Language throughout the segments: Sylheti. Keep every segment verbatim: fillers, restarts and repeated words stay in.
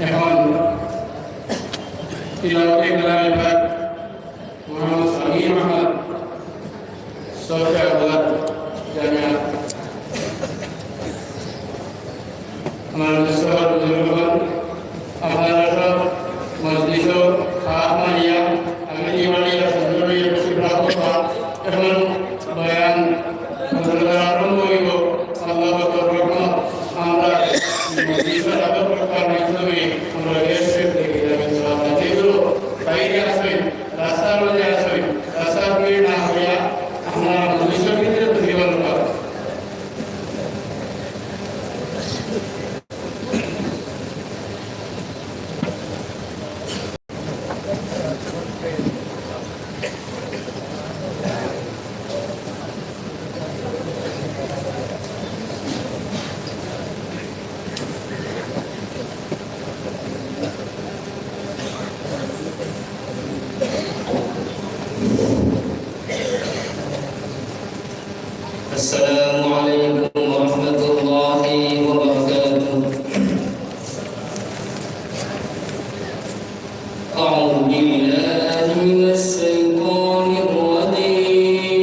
এখন তিলাওয়াতে কালামে পাক মোহাম্মদ সামিম আহমদ, সরকার আব্দুল্লাহ জামিয়া। আমার মুস্তফা বুজুর্গগণ, আপনারা সব মজলিসো হাত মারিয়া, আমি মারিয়া সুন্দর হয়ে বসে প্রার্থনা। এখন বয়ান হযরত আরম্ভ হইব। আল্লাহ পাকের রহমত আমরা মজলিসের আদব রক্ষার মাধ্যমে আমরা গ্যাস থেকে যাবেন। যেগুলো বাইরে আসবেন, রাস্তার মাঝে আসবেন, রাস্তার ভিড় না হইয়া আপনারা মজলিসের ভিতরে প্রতিপালন করেন। السلام عليكم ورحمة الله وبركاته. أعوذ بالله من الشيطان الرجيم.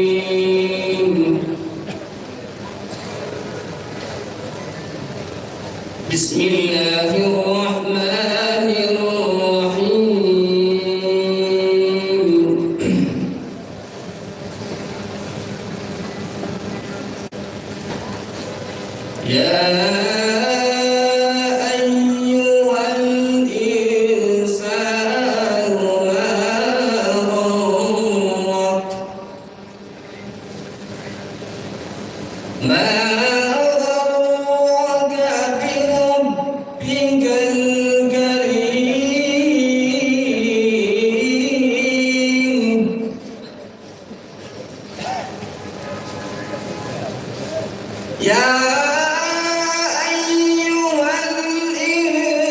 بسم الله الرحمن الرحيم. يا أيها الإنسان ما غرك، ما غرك بربك الكريم. يا أيها الإنسان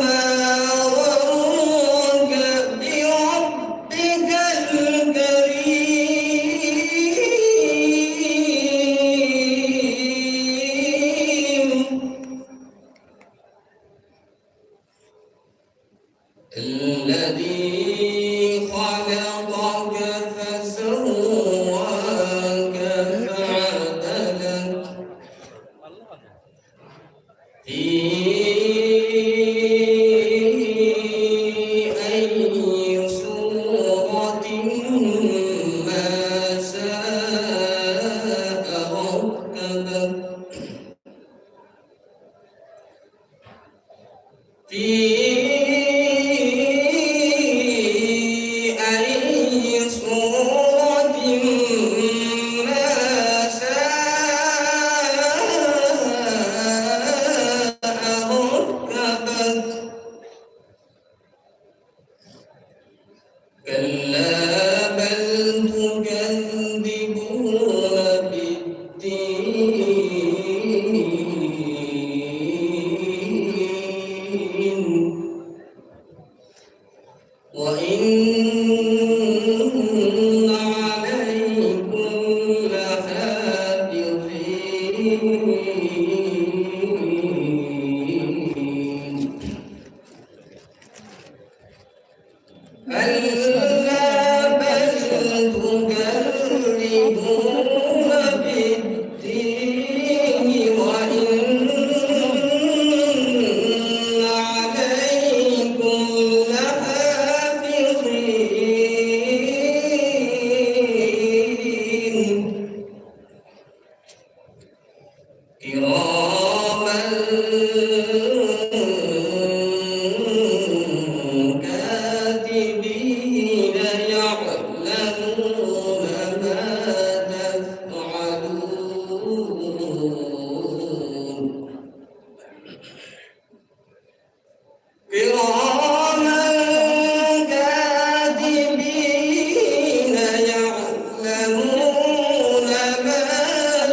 ما غرك بربك الكريم. الذي خلقك فسواك فعدلك في أي صورة ما شاء ركبك. في أي صورة ما شاء ركبك. كلا بل تكذبون بالدين. وإن عليكم لحافظين. كلا بل تكذبون بالدين وإن عليكم لحافظين. كراما كاتبين يعلمون ما تفعلون. كراما كاتبين يعلمون ما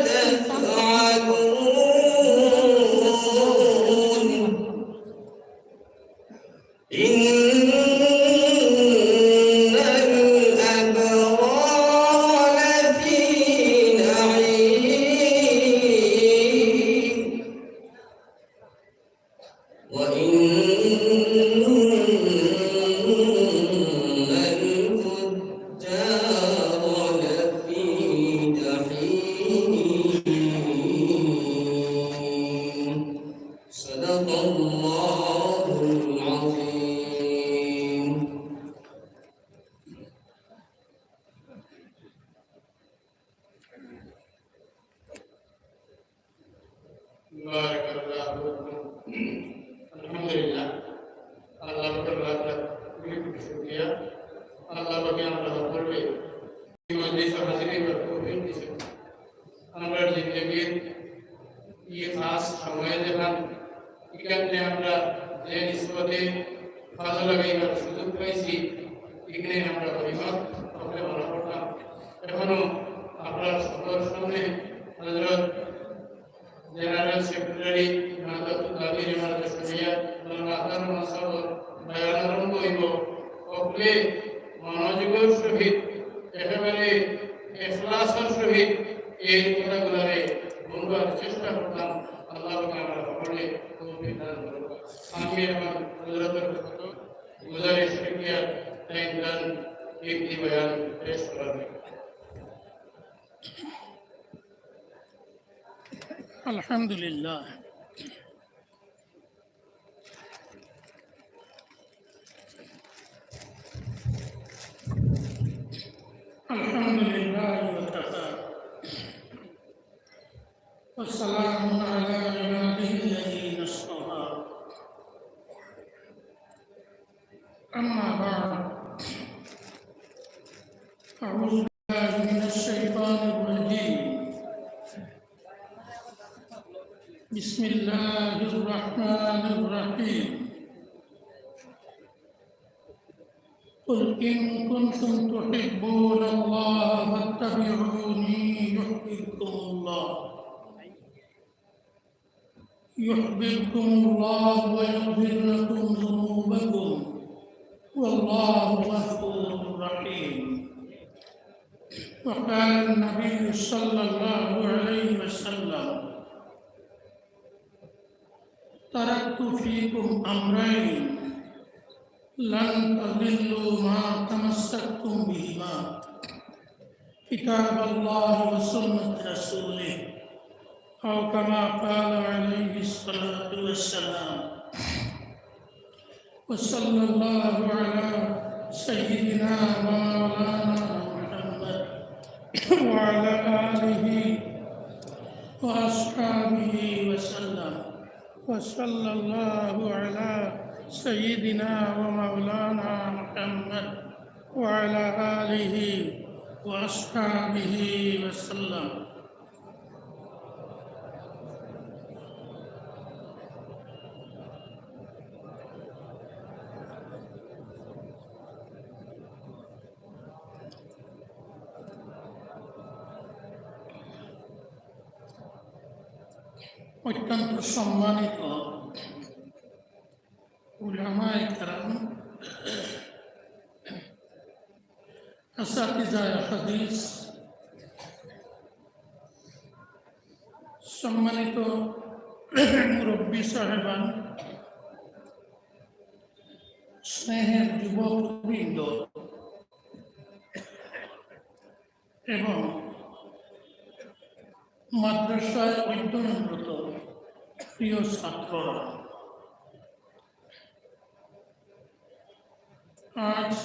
تفعلون. إن الأبرار لفي نعيم. وإن الفجار لفي جحيم. صدق الله العظيم. بارك الله فيكم. الحمد لله. আল্লাহ পাকের লাখ লাখ কোটি কোটি শুকরিয়া। আল্লাহ পাকে আমরা সকলকে এই মজলিসে হাজির হওয়ার তৌফিক দিয়েছেন। আমরা জিন্দেগির এই খাস সময়ে যখন এখানে আমরা যে নিসবতে কাজে লাগাইবার সুযোগ পাইছি, এখানে আমরা গনিমত বলে মনে করতাম। এখনো আপনার সকলের সামনে হযরত জেনারেল সেক্রেটারি নাহদাতুল তাবলিগ জামাতে ইসলামিয়া, মাহতারাম সাহেব বয়ান আরম্ভ হইব। সকলে মনোযোগের সহিত, একেবারে ইখলাসের সহিত এই কথাগুলারে বলবার চেষ্টা করতাম। আল্লাহ পাকে আমরা সকলকে তৌফিক দান করুন। আমি এখন হযরতের গুজারিশ রেখে তাইন তান একটি বয়ান পেশ করার। الحمد لله. الحمد لله وكفى. وسلام على عباده الذين اصطفى. أما بعد. أعوذ بالله من الشيطان الرجيم. بسم الله الرحمن الرحيم. قل إن كنتم تحبون الله فاتبعوني يحببكم الله، يحببكم الله ويغفر لكم ذنوبكم، والله غفور رحيم. وقال النبي صلى الله عليه وسلم: تركت فيكم أمرين لن تضلوا ما تمسكتم بهما، كتاب الله وسنة رسوله، أو كما قال عليه الصلاة والسلام. وصلى الله على سيدنا ومولانا محمد وعلى آله وأصحابه وسلم. وصلى الله على سيدنا ومولانا محمد وعلى آله وأصحابه وسلم. অত্যন্ত সম্মানিত উলামায়ে কেরাম, আসাতিজায়ে হাদিস, সম্মানিত মুরব্বী সাহেবান, স্নেহের যুবকবৃন্দ এবং মাদ্রাসায় অধ্যয়নরত প্রিয় ছাত্ররা, আজ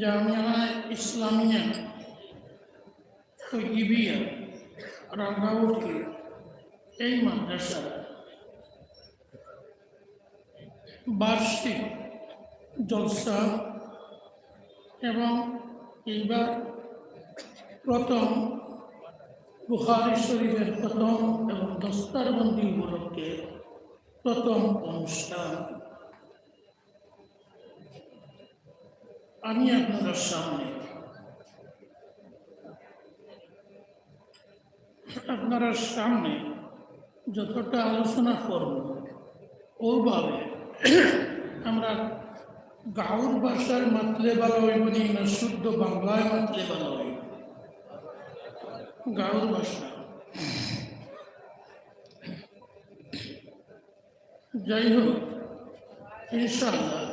জামিয়া ইসলামিয়া তৈয়িবিয়া রাঙ্গাউটি এই মাদ্রাসার বার্ষিক জলসা এবং এইবার প্রথম বুখারী শরীফের খতম এবং দস্তারবন্দি উপলক্ষে প্রথম অনুষ্ঠান। আমি আপনারার সামনে, আপনারার সামনে যতটা আলোচনা করব, ওভাবে আমরা গাঁওর ভাষায় মাতলে ভালা অইবো নি, না শুদ্ধ বাংলায় মাতলে ভালা অইবো? গাঁওর ভাষা। যাই হোক, ইনশাআল্লাহ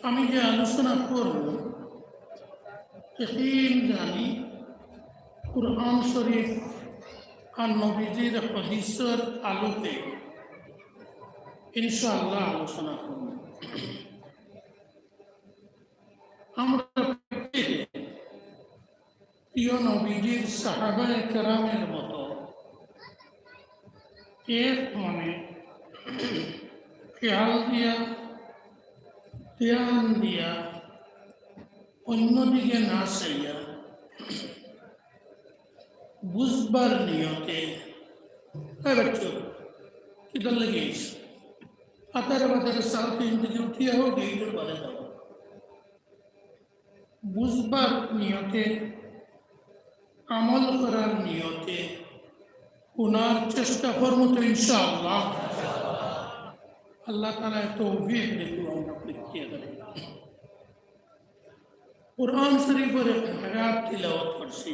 আমি যে আলোচনা করব, একিন জানি কোরআন শরীফ আর নবীজির হাদিসের আলোকে ইনশাআল্লাহ আলোচনা করব। আমরা প্রত্যেকে প্রিয় নবীজির সাহাবায়ে কেরামের মতো এক মনে খেয়াল দিয়া, ধ্যান দিয়া, অন্যদিকে না চাইয়া, বুঝবার নিয়তে, এ বাচ্চা, কিতার লাগি আইছ? আতারে বাতারে চাও, তিন দিকে উঠিয়া হোক, গেইটর বারে যাও। বুঝবার নিয়তে, আমল করার নিয়তে হুনার চেষ্টা করমু তো ইনশাআল্লাহ। আল্লাহ তাআলা তৌফিক দিক আমরা প্রত্যেকরে। কোরআন শরীফের এক আয়াত তিলাওয়াত করছি।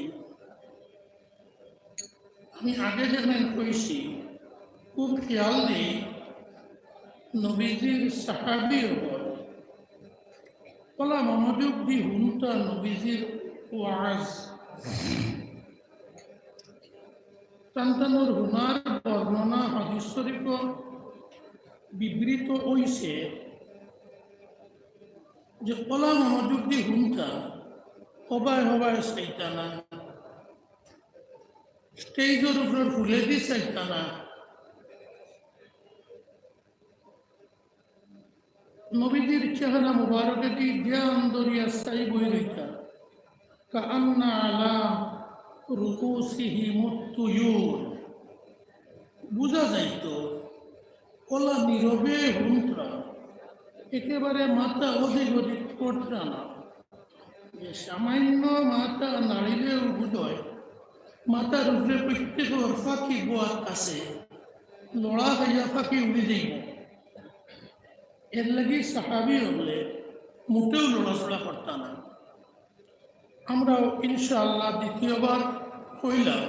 আমি আগে যেমন কইছি, খুব খেয়াল দি নবীজির সাহাবী অকল অলা মনোযোগ দি হুনতা নবীজির ওয়াজ। তান তানর হুনার বর্ণনা হাদিস শরীফ বিবৃত অইছে যে অলা মনোযোগ দি হুনতা, হবায় হবায় চাইতা না, স্টেজর উপরে ফুলেদি চাইতা না। নবীজির চেহারা মুবারকেদি ধ্যান ধরিয়া চাই বই রইতা। কাআন্না আলা রুউসিহিমুত তুয়ুর। বুঝা যাইতো, অলা নীরবে হুনতা, একেবারে মাথা ওদিক ওদিক করতা না। যে সামান্য মাথা নাড়িলেও বোধহয় মাথার উপরে প্রত্যেকর পাখি গোয়াত আছে, লড়া খাইয়া পাখি উড়ি যাইব। এর লাগি সাহাবী অকলে মোটেও লড়াচড়া করতা না। আমরাও ইনশাআল্লাহ দ্বিতীয়বার কইলাম,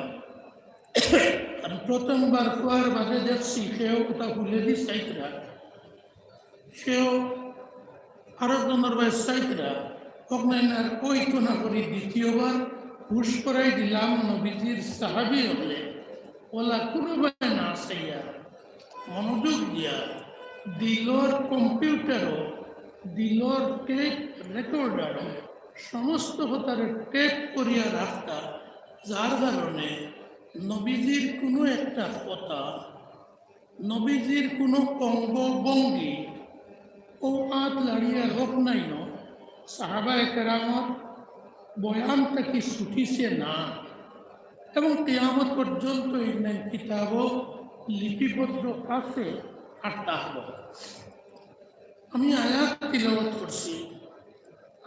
আর প্রথমবার কওয়ার বাদে দেখছি কেউ ওটা ভুলে দি চাইতরা, সেও আরো জনের বায় চাইতরা, অকনাইনার কইতো না করি দ্বিতীয়বার হুশ করাই দিলাম নবীজির সাহাবী অকলে, অলা কোনো বায় না চাইয়া মনোযোগ দিয়া দিলর কম্পিউটারও, দিলর টেপ রেকর্ডারও সমস্ত কথারে টেপ করিয়া রাখতা, যার কারণে নবীজির কোনো একটা কথা, নবীজির কোনো অঙ্গভঙ্গি, ও আত লাড়িয়া হোক নাই ন, সাহাবায়ে কেরামর বয়ান থাকি ছুটিছে না। এবং কিয়ামত পর্যন্ত এই কিতাবও লিপিবদ্ধ আছে আর থাকব। আমি আয়াত তিলাওয়াত করছি।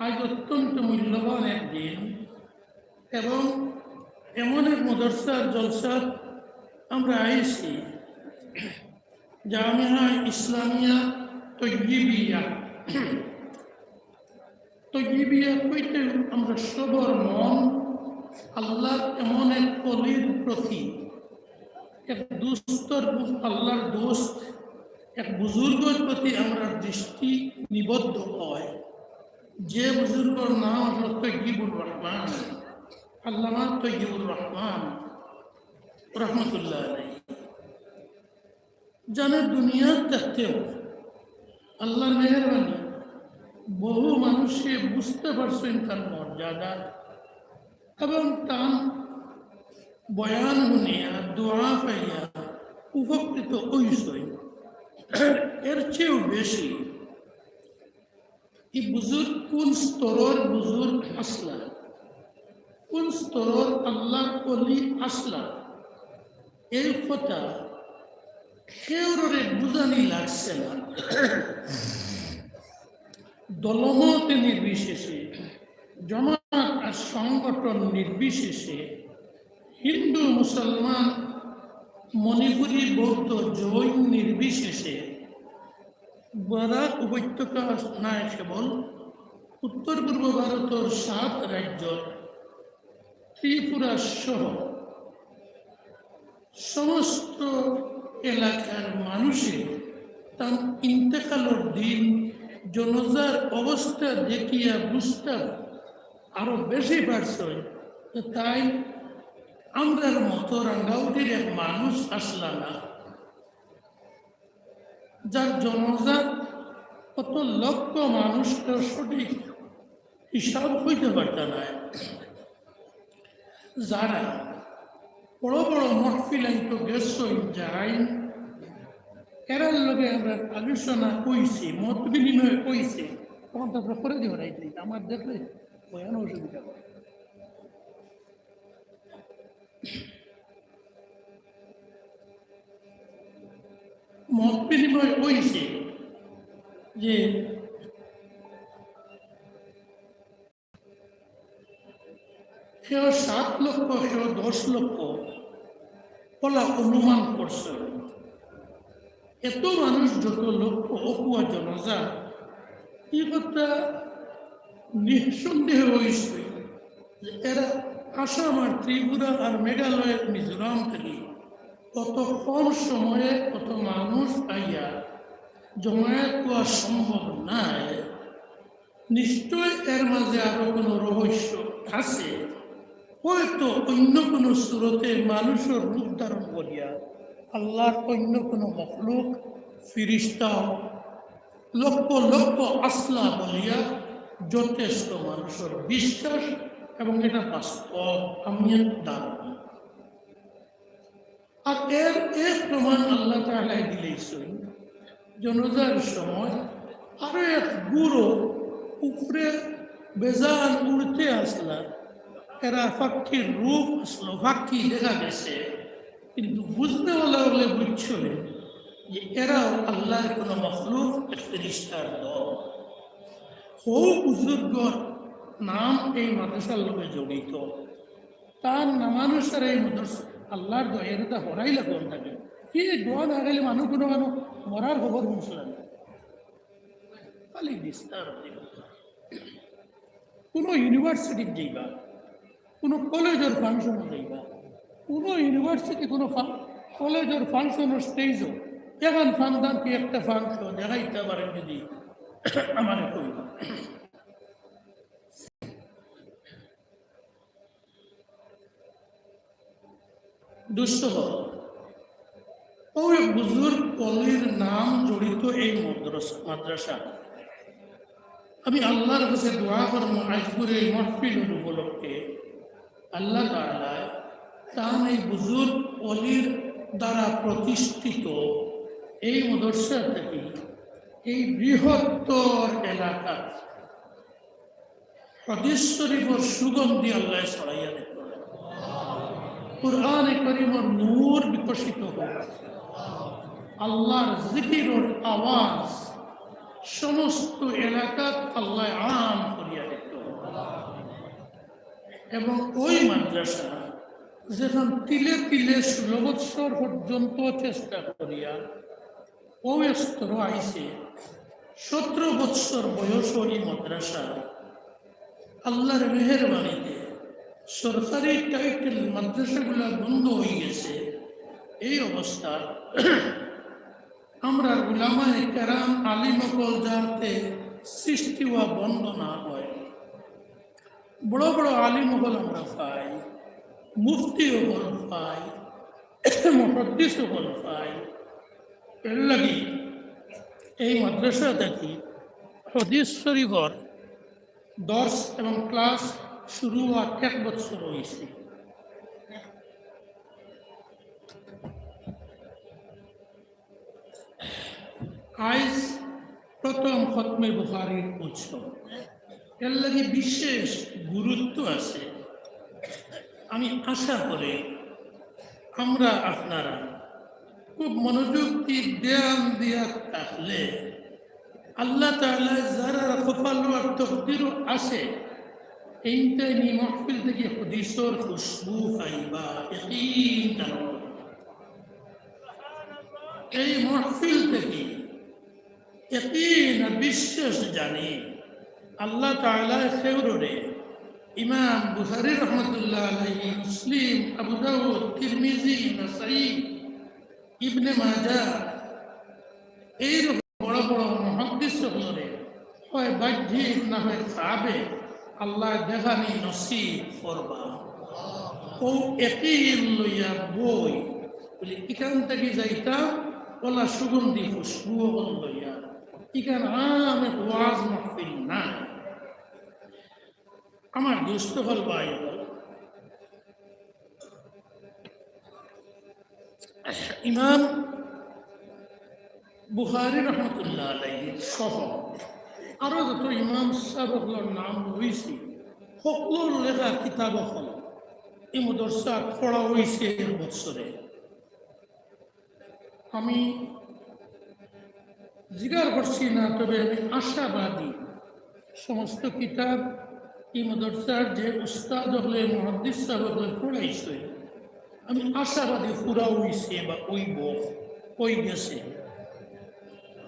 আজ অত্যন্ত মূল্যবান এক দিন এবং এমন এক মাদ্রাসার জলসাত আমরা আইছি, জামিয়া ইসলামিয়া তৈয়িবিয়া। তৈয়িবিয়া কইতে আমরা সবর মন আল্লাহর এমন এক অলির প্রতি, এক দুস্তর, আল্লাহর দোস্ত, এক বুজুর্গর প্রতি আমরা দৃষ্টি নিবদ্ধ হয়। যে বুজুর্গর নাম হলো তৈয়িবুর রহমান, আল্লামা তৈয়িবুর রহমান রহমতুল্লাহ আলাইহি। জানে দুনিয়াত থাকতেও আল্লাহর মেহেরবানি, বহু মানুষে বুঝতে পারছেন তার মর্যাদা এবং তার বয়ান শুনিয়া, দোয়া পাইয়া উপকৃত হইছে। এর চেয়েও বেশি এই বুজুর্গ কোন স্তরর বুজুর্গ আসলা, কোন স্তরর আল্লাহর অলি আসলা, এই কথা কেউরে বুঝানি লাগছে না। দলমত নির্বিশেষে, জমাত আর সংগঠন নির্বিশেষে, হিন্দু, মুসলমান, মণিপুরী, বৌদ্ধ, জৈন নির্বিশেষে, বরাক উপত্যকা নয় কেবল, উত্তর পূর্ব ভারতর সাত রাজ্য, ত্রিপুরা সহ সমস্ত এলাকার মানুষে তান ইন্তেকালর দিন জনাজার অবস্থা দেখিয়া বুঝতাম আরো বেশি পারছইন যে তাইন আমরার মতো রাঙ্গাউটির এক মানুষ আছলা না, যার জনাজাত অত লক্ষ মানুষর সঠিক হিসাব কইতা পারতা নায়। যারা বড় বড় মাহফিলাইন তো গেছইন, যারাইন, এরার লগে আমরার আলোচনা অইছে, মত বিনিময় অইছে, তখন তো আমরা করে দিব রাইতে, আমার দেখলে বয়ান অসুবিধা হয়। মত বিনিময় অইছে যে কেউ সাত লক্ষ, কেউ দশ লক্ষ, অলা অনুমান করছইন। এত মানুষ, যত লক্ষ, অকুয়া জনাজা, ই কথা নিঃসন্দেহ অইছে যে এরা আসাম আর ত্রিপুরা আর মেঘালয়, মিজোরাম থাকি অত কম সময়ে অত মানুষ আইয়া জমায়েত অওয়া সম্ভব নায়। নিশ্চয় এর মাঝে আরো কোনো রহস্য আছে। হয়তো অন্য কোনো সুরতে মানুষর রূপ ধারণ করিয়া আল্লাহর অন্য কোনো মখলুক, ফিরিস্তা, লক্ষ লক্ষ আছলা বলিয়া যথেষ্ট মানুষর বিশ্বাস, এবং এটা বাস্তব, আমি এক ধারণা। আর এর এক প্রমাণ আল্লাহ তাআলায় দিলাইছইন, জনাজার সময় আরো এক গুরু উপরে বেজান উড়তে আছলা, এরা পাখির রূপ আছলা, পাখি দেখা গেছে, কিন্তু বুঝনেওয়ালা অকলে বুঝছইন যে এরাও আল্লাহর কোনো মখলুক, এক ফিরিস্তার দল। হউ বুজুর্গর নাম এই মাদ্রাসার লগে জড়িত। তার নামানুসারে এই মাদ্রাসা আল্লাহর দয়ার দা হরাই লাগন থাকে। কি দোয়া না গেলে মানুষ কোনো মানুষ মরার খবর শুনছিল না। খালি বিস্তার দিল। কোনো ইউনিভার্সিটিত যাইবা, কোনো কলেজর ফাংশনো যাইবা, কোনো ইউনিভার্সিটি, কোনো ফা-, কলেজর ফাংশনর স্টেজও এখন ফান্দান কি একটা ফাংশন দেখাইতে পারেন যদি আমারে কইবা। দুঃসহ, অউ এক বুজুর্গ অলির নাম জড়িত এই মাদ্রাসা, মাদ্রাসা। আমি আল্লাহর কাছে দোয়া করমু, আইজকুর এই মাহফিলর উপলক্ষে আল্লাহ তাআলায় তান এই বুজুর্গ অলির দ্বারা প্রতিষ্ঠিত এই মাদ্রাসা থাকি এই বৃহত্তর এলাকা হাদিস শরীফর সুগন্ধি আল্লাহ ছড়াইয়া দিত। কোরআনে করিমর নূর বিকশিত হোক। আল্লাহর জিকিরর আওয়াজ সমস্ত এলাকাত আল্লাহ আম করিয়া দিত। এবং ওই মাদ্রাসা যেখান তিলে তিলে ষোলো বৎসর পর্যন্ত চেষ্টা করিয়া অউ স্তর আইছে, সতেরো বৎসর বয়স অই মাদ্রাসা আল্লাহর মেহেরবানিতে সরকারি টাইটেল মাদ্রাসাগুলা বন্ধ অই গেছে। এই অবস্থা আমরা উলামায়ে কেরাম আলিম অকল যাতে সৃষ্টি অওয়া বন্ধ না হয়, বড় বড় আলিম অকল আমরা পাই, মুফতি অকল পাই, মুহাদ্দিস অকল পাই। এর লাগি এই মাদ্রাসা থাকি হাদিস শরীফর দর্স এবং ক্লাস শুরু অওয়ার এক বছর অইছে। আইজ প্রথম খতমে বুখারীর উৎসব, এর লাগি বিশেষ গুরুত্ব আছে। আমি আশা করি আমরা আপনারা খুব মনোযোগ দি ধ্যান দিয়া থাকলে আল্লাহ তাআলা যারার কপালো আর তকদিরো আছে, এইনতাইন ই মাহফিল থাকি হাদিসর খুশবু পাইবা, ইয়াকিন তান। এই মাহফিল থাকি ইয়াকিন আর বিশ্বাস জানি আল্লাহ তাআলা কেউররে ইমাম বুখারী রহমতুল্লাহ আলাইহি, মুসলিম, আবু দাউদ, তিরমিজি, নাসাই, ইবনে মাজাহ, এইরকম বড় বড় মুহাদ্দিস অকলরে হয় বাহ্যিক না হয় খাবে আল্লায় দেখানি নসিব করবা। অউ একই লইয়া বই, বলে, ইখান থাকি যাইতাম, অলা সুগন্ধি খুশবু অকল লইয়া, ইখান আম এক ওয়াজ মাহফিল না। আমার দোস্ত অকল, ভাই অকল, ইমাম বুখারী রহমতুল্লাহ আলাইহি সহ আরো যত ইমাম সাহেব অকলর নাম রইছে, হকলর লেখা কিতাব অকল এই মাদ্রাসাত পড়া অইছে এক বছরে। আমি জিকার করছি না, তবে আমি আশাবাদী। সমস্ত কিতাব এই মাদ্রাসার যে উস্তাদ অকলে, মুহাদ্দিস সাহেব অকলে পড়াইছে, আমি আশাবাদী পুরা অইছে বা অইবো, অই গেছে,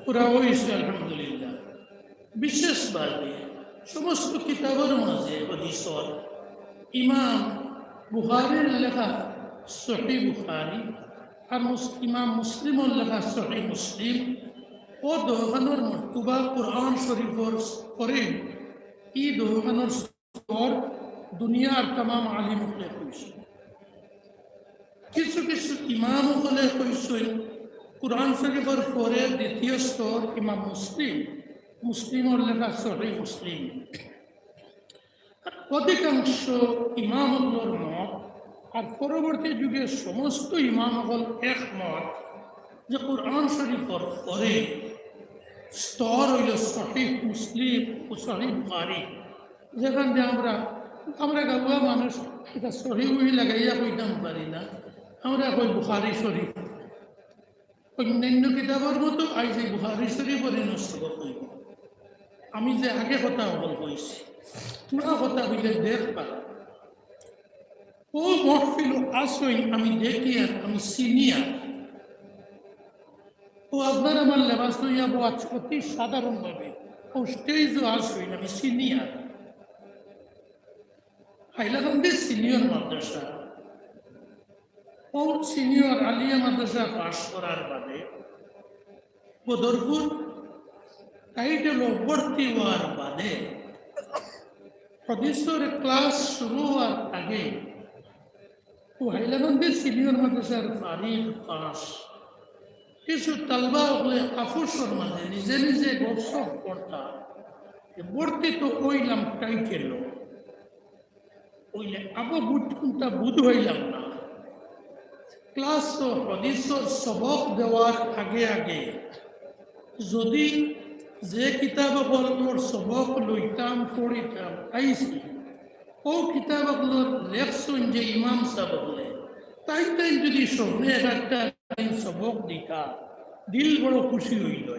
পুরা অইছে, আলহামদুলিল্লাহ। বিশেষভাবে সমস্ত কিতাবর মাঝে হাদিসর ইমাম বুখারীর লেখা সহিহ বুখারী আর মুস-, ইমাম মুসলিমর লেখা সহিহ মুসলিম, অউ দুইখানর মর্তবা কুরআন শরীফর পরে, ই দুইখানর স্তর দুনিয়ার তামাম আলিম অকলে কইছইন। কিছু কিছু ইমাম অকলে কইছইন, কুরআন শরীফর পরে দ্বিতীয় স্তর ইমাম মুসলিম, মুসলিমর লেখা সহিহ মুসলিম। অধিকাংশ ইমাম অকলর মত, আর পরবর্তী যুগে সমস্ত ইমাম অকল একমত যে কুরআন শরীফর পরে স্তর অইল সহিহ মুসলিম ও সহিহ বুখারী। যেখান দিয়া আমরা, আমরা গাঁওয়া মানুষ, ইটা সহিহ উহি লাগাইয়া কইতাম পারি না, আমরা কই বুখারী শরীফ। অন্যান্য কিতাবর মতো আইজ এই বুখারী শরীফর ইনো সবক অইবো। আমি যে আগে কথা অকল কইছি, পুরা কথা অইলে দেখবা। অউ মহফিলো আছইন, আমি দেখি আর আমি চিনি আর। অউ আপনার আমার লেবাস লইয়া বউ আছ অতি সাধারণভাবে, অউ স্টেজও আছইন, আমি চিনি আর। হাইলাকান্দি সিনিয়র মাদ্রাসা, অউ সিনিয়র আলিয়া মাদ্রাসা পাশ করার বাদে বদরপুর টাইটেলো ভর্তি অওয়ার বাদে হাদিসর ক্লাস শুরু অওয়ার আগে অউ হাইলাকান্দি সিনিয়র মাদ্রাসার ফারিগ পাশ কিছু তালবা অকলে আপসর মাঝে নিজে নিজে গপসপ করতা, যে ভর্তি তো অইলাম টাইটেলো, অইলে আবো বুঝ কুনটা বুঝ অইলাম না। ক্লাস তো হাদিসর সবক দেওয়ার আগে আগে যদি যে কিতাব অকলর সবক লইতাম, পড়িতাম, আইছি, অউ কিতাব অকলর লেখছইন যে ইমাম সাহেব অকলে, তাইন তাইন যদি সবরে একটা দিন সবক দিতা, দিল বড় খুশি অইল।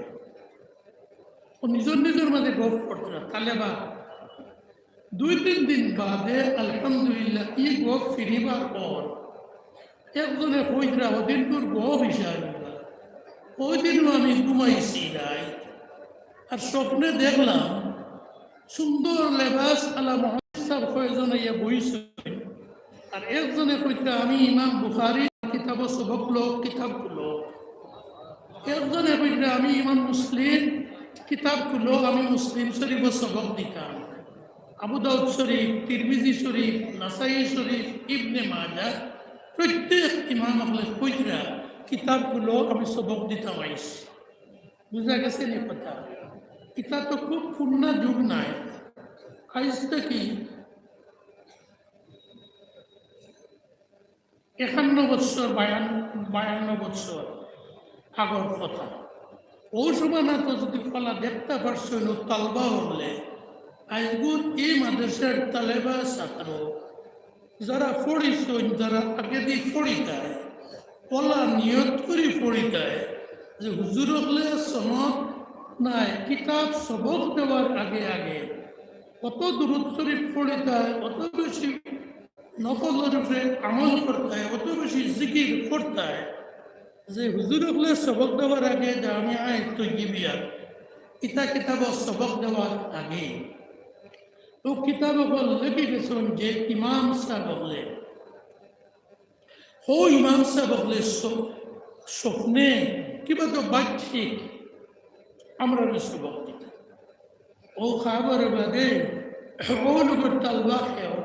অউ নিজর নিজর মাঝে গপ করতরা, তালেবা। দুই তিন দিন বাদে আলহামদুলিল্লাহ ই গপ ফিরিবার পর একজনে কইতরা, "অদিনকুর গপ হিসাব অইবা। অউ দিনও আমি ঘুমাইছি রাইত, আর স্বপ্নে দেখলাম সুন্দর লেবাস আলা মহাসাব কয়জন আইয়া বইছইন, আর একজনে কইতরা, 'আমি ইমাম বুখারী, কিতাবো সবক লও, কিতাব খুলো।' একজনে কইতরা, 'আমি ইমাম মুসলিম, কিতাব খুলো, আমি মুসলিম শরীফো সবক দিতাম।' আবু দাউদ শরীফ, তিরমিজি শরীফ, নাসাই শরীফ, ইবনে মাজাহ, প্রত্যেক ইমাম অকলে কইতরা, 'কিতাব খুলো, আমি সবক দিতাম আইছি।'" বুঝা গেছে নি কথা? ইটা তো খুব পুরনা যুগ নায়। আইজ থাকি একান্ন বৎসর, বায়ান-, বায়ান্ন বৎসর আগর কথা। অউ সময় না তো যদি কলা দেখতা পারছইন, অউ তালবা অকলে, আইজকুর ই মাদ্রাসার তালেবা ছাত্র, যারা পড়িছইন, যারা আগেদি পড়িতায়, অলা নিয়ত করি পড়িতায় যে হুজুর অকলে সনদ নায়, কিতাব সবক দেওয়ার আগে আগে অত দুরূদ শরীফ পড়িতায়, অত বেশি নফলর উপরে আমল করতায়, অত বেশি জিকির করতায়, যে হুজুর অকলে সবক দেওয়ার আগে জামিআয়ে তৈয়বিয়া, ইতা কিতাবো সবক দেওয়ার আগে অউ কিতাব অকল লেখি গেছইন যে ইমাম সাহেব অকলে, অউ ইমাম সাহেব অকলে স-, স্বপ্নে কিবা তো বাহ্যিক আমরারে সবক দিতা। অউ খাবার বাদে অউ লোকর তাল্লা খেও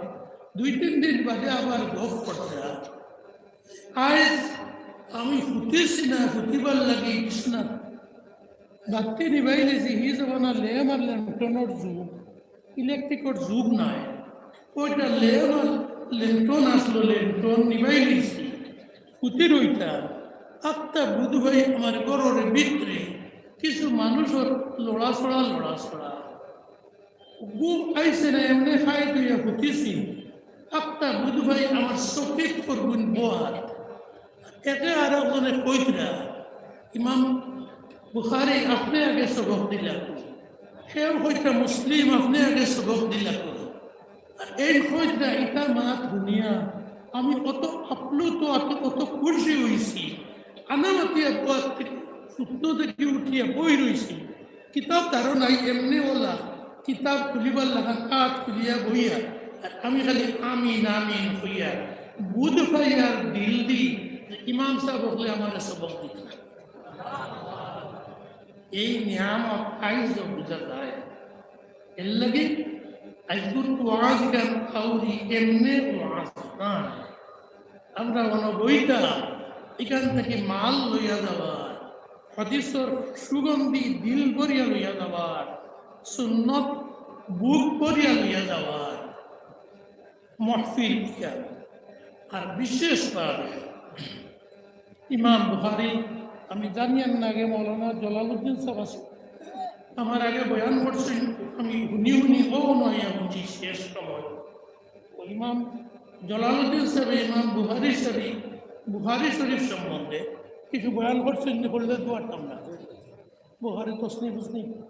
দুই তিন দিন বাদে আবার গফ করতা। আইজ আমি হুতিছি না, হুতিবার লাগি বিছনা বাত্তি নিবাইলিছি। হি জমানা লেম আর লেন্টনর যুগ, ইলেকট্রিকর যুগ নায়। অউটা লেম আর লেন্টন আছলো, লেন্টন নিবাইলিছি। হুতি রইতা, আখতা বুধ অয় আমার ঘরর ভিতরে কিছু মানুষর লড়াচড়া, লড়াচড়া। ঘুম আইছে না, এমনে খাই থইয়া হুতিছি। আখতা বুধ অয় আমার চকিত করবুন বওয়াত। একে আরকজনে কইতরা, "ইমাম বুখারী, আপনে আগে সবক দিলা কই?" কেউ কইতরা, "মুসলিম, আপনে আগে সবক দিলা কই?" আর এই কইতরা, ইতা মাত হুনিয়া আমি অত আপ্লুত, অত, অত খুশি অইছি। আনা মাতিয়া বওয়াত থাকি, হুতনো থাকি উঠিয়া বই রইছি। কিতাব তারও নাই, এমনে অলা কিতাব খুলিবার লাগা আত খুলিয়া বইয়া, আর আমি খালি আমিন আমিন কইয়া, বুধ অয় আর দিল দি যে ইমাম সাব অকলে আমারে সবক দিতরা। এই নিয়ামত আইজও বুঝা যায়। এরলাগি আইজকুর ওয়াজ ইখান আউরি এমনে ওয়াজ নায়। আমরা অনো বইতা, ইখান থাকি মাল লইয়া যাওয়ার, হাদিসর সুগন্ধি দিল ভরিয়া লইয়া যাওয়ার, সুন্নত বুক ভরিয়া লইয়া যাওয়ার মাহফিল ইখান। আর বিশেষভাবে ইমাম বুখারী, আমি জানি না আগে মৌলানা জালালউদ্দিন সাব আছে, আমার আগে বয়ান করছইন, আমি হুনি হুনি অউ নয়া বুঝি শেষ সময়। অউ ইমাম জালালউদ্দিন সাবে ইমাম বুখারী শরীফ, বুখারী শরীফ সম্বন্ধে কিছু বয়ান করছইন, করলে তো পারতাম না। বুখারী তসনিফ উসনিফ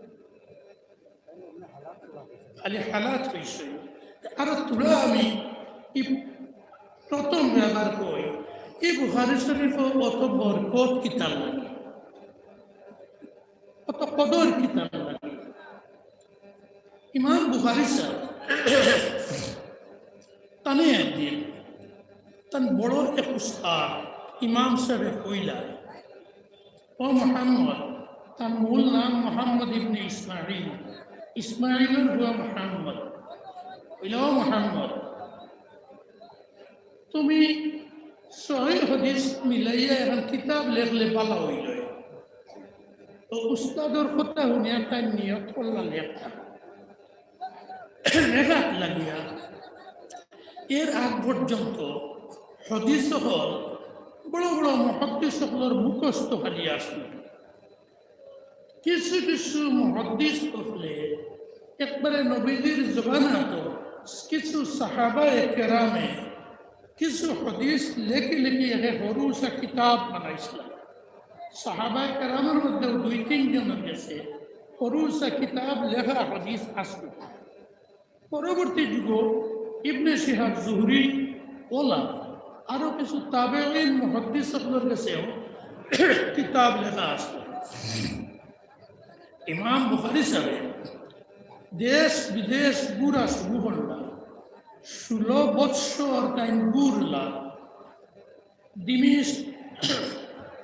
খালি হালাত অইছে। আর থুড়া আমি ই প্রথম ব্যাপার কই, ই বুখারী শরীফ অত বরকত কিতার লাগি, অত কদর কিতার লাগি। ইমাম বুখারী সাব, তানে একদিন তান বড় এক উস্তাদ ইমাম সাবে কইলা, "ও মুহাম্মদ," তান মূল নাম মুহাম্মদ ইবনে ইসমাইল, ইসমাইলর পুয়া মুহাম্মদ, কইলা, "ও মুহাম্মদ, তুমি সহিহ হাদিস মিলাইয়া এখান কিতাব লেখলে ভালা অইলো।" তো উস্তাদর কথা হুনিয়া তাইন নিয়ত করলা লেখতা। লেখাত লাগিয়া এর আগ পর্যন্ত হাদিস অকল বড় বড় মুহাদ্দিস অকলর মুখস্থ খালি আছিল। কিছু কিছু মুহাদ্দিস অকলে একবারে নবীজির জমানাত কিছু সাহাবায়ে কেরামে কিছু হাদিস লেখি লেখি একে হুরুসা কিতাব বানাইছিলা। সাহাবায়ে কেরামর মধ্যেও দুই তিনজনর গেছে হুরুসা কিতাব লেখা হাদিস আছে। পরবর্তী যুগো ইবনে শিহাব জুহরি অলা আরো কিছু তাবেঈন মুহাদ্দিস অকলর গেছেও কিতাব লেখা আছে। ইমাম বুখারী সাবে দেশ বিদেশ ঘুরা শুরু করলা। ষোলো বৎসর তাইন ঘুরলা। দিমিশক,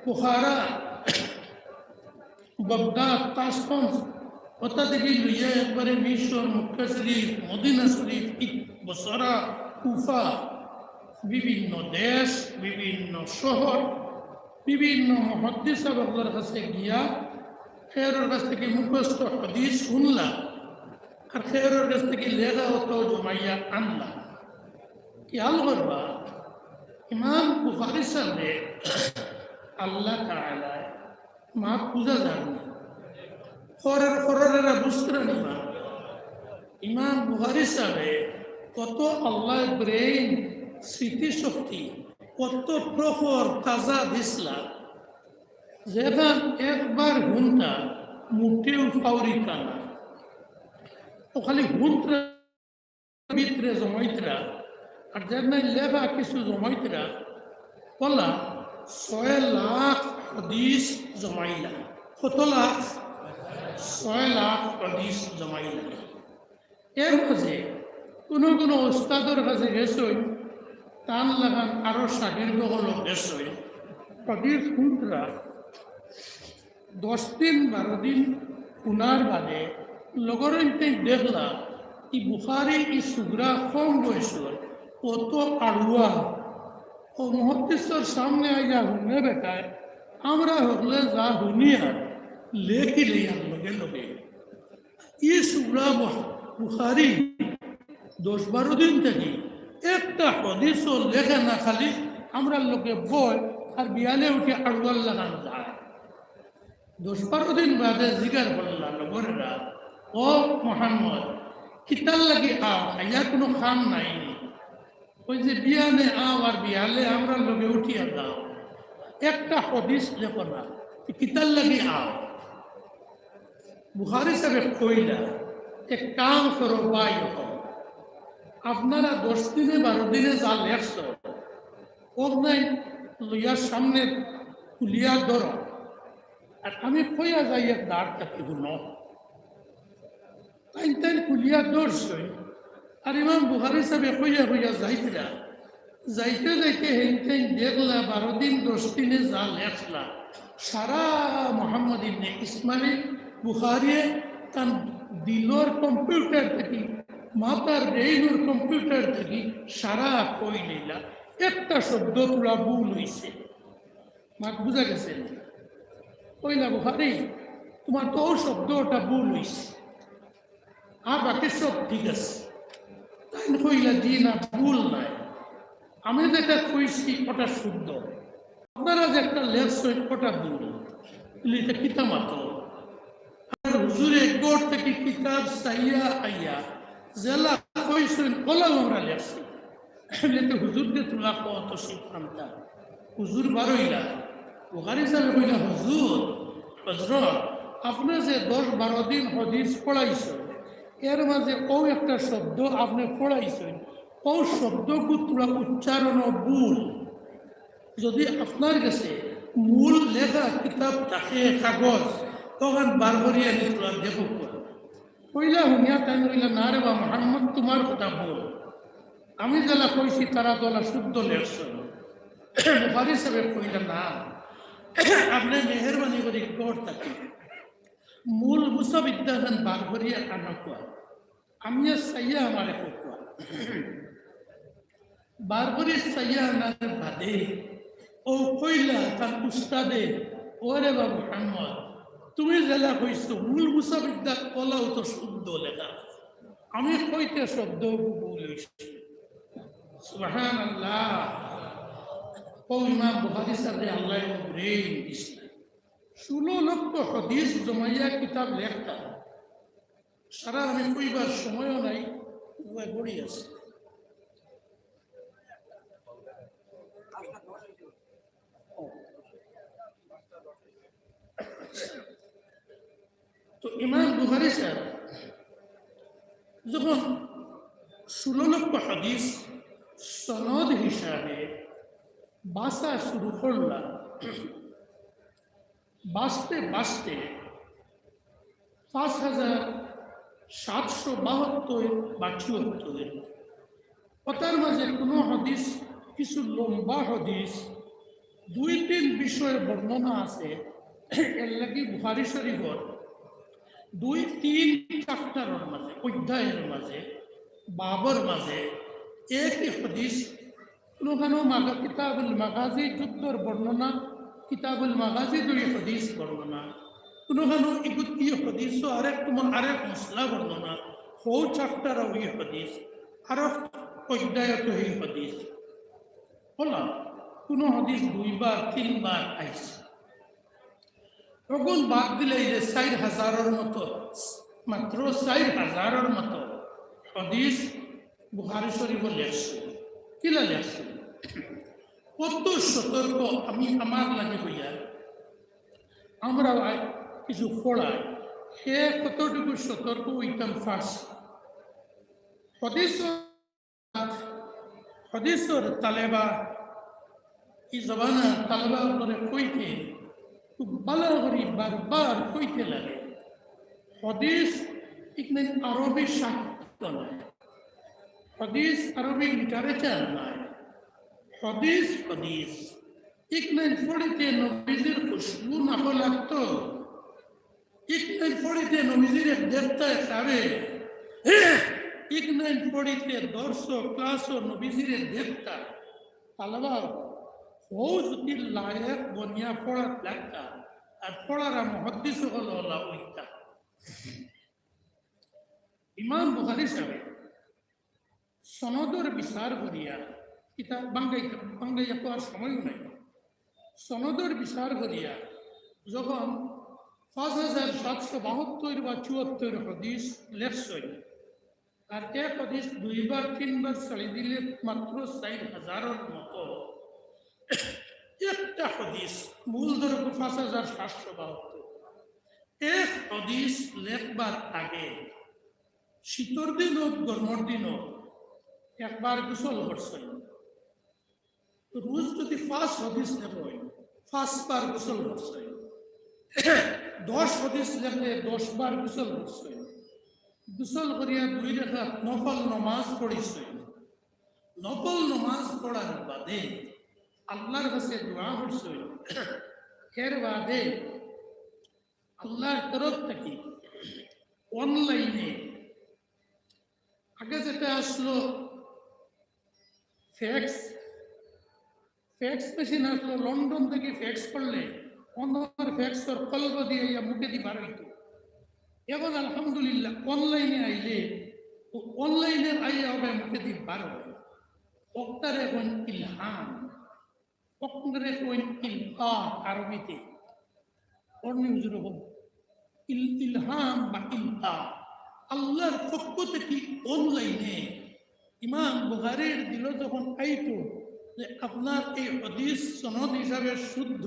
বুখারা, বাগদাদ, তাশকন্দ, অতা থাকি লইয়া একবারে মিশর, মক্কা শরীফ, মদিনা শরীফ, ই-, বসরা, কুফা, বিভিন্ন দেশ, বিভিন্ন শহর, বিভিন্ন মুহাদ্দিস সাব অকলর কাছে গিয়া, কেউরর কাছ থাকি মুখস্থ হাদিস হুনলা, আর কেউরর কাছ থাকি লেখা অতা জমাইয়া আনলা। খেয়াল করবা, ইমাম বুখারী সাবরে আল্লাহ তাআলায় মাফ বুঝা যায় না। করর, করর এরা বুঝতরা না। ইমাম বুখারী সাবরে কত আল্লায় brain, স্মৃতিশক্তি, কত প্রখর তাজা দিছলা, যেখান একবার হুনতা মুটেও ফাউরিতা না। অউ খালি হুনতরা ভিতরে জমাইতরা, আর যেখান লেখা কিছু জমাইতরা, অলা ছয় লাখ হাদিস জমাইলা। কত লাখ? ছয় লাখ হাদিস জমাইলা। এর মাঝে কুনু কুনু উস্তাদর কাছে গেছইন, তান লাখান আরো শাগির্দ অকলও গেছইন। হাদিস হুনরা দশ দিন বারো দিন হুনার বাদে লগর ইনতে দেখলা ই বুখারি ই সুগরা কম বয়সর অত আড়ুয়া। ও মুহাদ্দিসর সামনে আইয়া হুনে বেটায় আমরা হকলে যা হুনিয়ার লেখি লইয়ার লগে লগে। ই সুরা বুহ-, বুখারি দশ বারো দিন থাকি একটা হাদিসও লেখে না, খালি আমরার লগে বয় আর বিয়ালে উঠি আড়ুয়ার লাখান যায়। দশ বারো দিন বাদে জিগার করলা লগরেরা, "ও মোহাম্মদ, কিতার লাগি আও? খাইয়া কুনু কাম নাই নি?" কইছে, "বিয়ানে আও আর বিয়ালে আমরার লগে উঠিয়া যাও, একটা হাদিস লেখো না, কিতার লাগি আও?" বুখারি সাহেবে কইলা, "এক কাম করো ভাই অকল, আপনারা দশ দিনে বারো দিনে যা লেখছো, অগনাইন লইয়া সামনে খুলিয়া ধরো, আর আমি কইয়া যাই এক দাঁড় থাকি হুনো।" তাইন তাইন খুলিয়া ধরছইন। আর ইমাম বুখারি সাহেবে কইয়া কইয়া যাইতরা, যাইতে যাইতে হেন তাইন দেখলা বারো দিন দশ দিনে যা লেখলা, সারা মোহাম্মদ ইবনে ইসমাইল বুখারিয়ে তান দিলর কম্পিউটার থাকি, মাথার ব্রেইনর কম্পিউটার থাকি সারা কই লইলা। একটা শব্দ থুড়া ভুল অইছে। মাত বুঝা গেছে নি? কইলা, "বুখারি, তুমার তো অউ শব্দ ওটা ভুল অইছে, আর বাকি সব ঠিক আছে।" তাইন কইলা, "জি না, ভুল নাই, আমি যেটা কইছি ওটা শুদ্ধ, আপনারা যে একটা লেখছইন ওটা ভুল।" বলি, "ইটা কিতা মাতো?" আর হুজুরে ঘর থাকি কিতাব চাইয়া আইয়া যেলা কইছইন ওলাউ আমরা লেখছি। এমনিতে হুজুররে তুলা কত শিক্ষান্তা। হুজুর বারইলা, বুখারি সাহেবে কইলা, "হুজুর, হজরত, আপনে যে দশ বারো দিন হাদিস পড়াইছইন, এর মাঝে অউ একটা শব্দ আপনে পড়াইছইন, অউ শব্দগু তুলা উচ্চারণ ভুল। যদি আপনার গেছে মূল লেখা কিতাব থাকে, কাগজ, তখন বার করিয়া নি তুলা দেখো।" কইলা হুনিয়া তাইন কইলা, "না রে বা মোহাম্মদ, তুমার কথা ভুল, আমি যেলা কইছি তারা তো ওলা শুদ্ধ লেখছইন।" বুখারি সাহেবে কইলা, "না, আপনে মেহেরবানি করি ঘর থাকি মূল মুসাবিদ্যা খান বার করিয়া আনউক্কা, আমি আর চাইয়া আমারে কউক্কা।" বার করি চাইয়া আনার বাদে অউ কইলা তার উস্তাদে, "ওরে বা মোহাম্মদ, তুমি যেলা কইছো মূল মুসাবিদ্যা ওলাউ তো শুদ্ধ লেখা, আমি কইতে শব্দ ভুল অইছে।" সুবহানাল্লাহ। অউ ইমাম বুখারি সাহেবরে আল্লায় ব্রেইন দিছলা। ষোলো লক্ষ হাদিস জমাইয়া কিতাব লেখতা। সারা আমি কইবার সময়ও নাই, উবায় পড়ি আছে। তো ইমাম বুখারি সাহেব যখন ষোলো লক্ষ হাদিস সনদ হিসাবে বাছা শুরু করলা, বাছতে বাছতে পাঁচ হাজার সাতশো বাহাত্তর বা চুয়াত্তর, ওটার মাঝে কুনু হাদিস, কিছু লম্বা হাদিস, দুই তিন বিষয়ে বর্ণনা আছে। এর লাগি বুখারি শরীফর দুই তিন চ্যাপ্টারর মাঝে, অধ্যায়র মাঝে, বাবর মাঝে একই হাদিস কুনুখানো মাগা-, কিতাবুল মাগাজি যুদ্ধর বর্ণনা, কিতাবুল মাগাজি দুই হাদিস বর্ণনা, কুনুখানো ইগুত ই হাদিস, আরেক তুমা-, আরেক মসলা বর্ণনা, হউ চ্যাপ্টারো ই হাদিস, আরেক অধ্যায়ত ই হাদিস। বুঝলা? কুনু হাদিস দুইবার, তিনবার আইছে। অগুন বাদ দিলে এই যে চাইর হাজারর মতো, মাত্র চাইর হাজারর মতো হাদিস বুখারি শরীফো লেখছে। কিলা লেখছে? কত সতর্ক আমি আমার লাগি হইয়া, আমরা আই কিছু পড়াই, সে কতটুকু সতর্ক হইতাম পারছি। হাদিস হাদিসর তালেবা, ই জমানার তালেবা অকলরে কইতে খুব ভালা করি বারবার কইতে লাগে। হাদিস ইখান আরবি সাহিত্য নায়, হাদিস আরবি লিটারেচার নায়। হাদিস, হাদিস। ইকনাইন পড়িতে নবীজির খুশবু নাকো লাগতো, ইকনাইন পড়িতে নবীজিরে দেখতায় তারে, ইকনাইন পড়িতে দর্শ ক্লাসও নবীজিরে দেখতা। তালবা হৌ যুক্তির লায়েক বনিয়া পড়াত লাগতা, আর পড়ারা মুহাদ্দিস অকল অলা অইতা। ইমাম বুখারী সাহেব সনদর বিচার করিয়া, ইতা বাঙ্গাই, বাঙ্গাইয়া কওয়ার সময়ও নাই। সনদর বিচার করিয়া যখন পাঁচ হাজার সাতশো বাহাত্তর বা চুয়াত্তর হাদিস লেখছইন, আর এক হাদিস দুইবার তিনবার ছাড়ি দিলে মাত্র চাইর হাজারর মতো, একটা হাদিস, মূল ধরো পাঁচ হাজার সাতশো বাহাত্তর, এক হাদিস লেখবার আগে শীতর দিন হোক, গরমর দিন হোক, একবার গোসল করছইন। রোজ যদি পাঁচ হাদিস লেখইন, পাঁচবার গোসল করছইন। দশ হাদিস লেখলে দশ বার গোসল করছইন। গোসল করিয়া দুই রাকাত নফল নমাজ পড়ছইন। নফল নমাজ পড়ার বাদে আল্লাহর কাছে দোয়া করছইন। এর বাদে আল্লাহর তরফ থাকি অনলাইনে আগে যেটা আসলো ফ্যাক্স, ফ্যাক্স মেশিন আসলো, লন্ডন থাকি ফ্যাক্স করলে অনর ফ্যাক্সর কলব দিয়া আইয়া মুখেদি বার অইতো। এখন আলহামদুলিল্লাহ অনলাইনে আইলে, অনলাইনে আইয়া অবে মুখেদি বার অয়। অকটারে কইন ইলহাম, অকটারে কইন ইলকা আরবিতে। অর্নি হুজুরে কইন ইল-, ইলহাম বা ইলকা। আল্লাহর পক্ষ থাকি অনলাইনে ইমাম বুখারীর দিলো যখন আইতো যে আপনার এই হাদিস সনদ হিসাবে শুদ্ধ,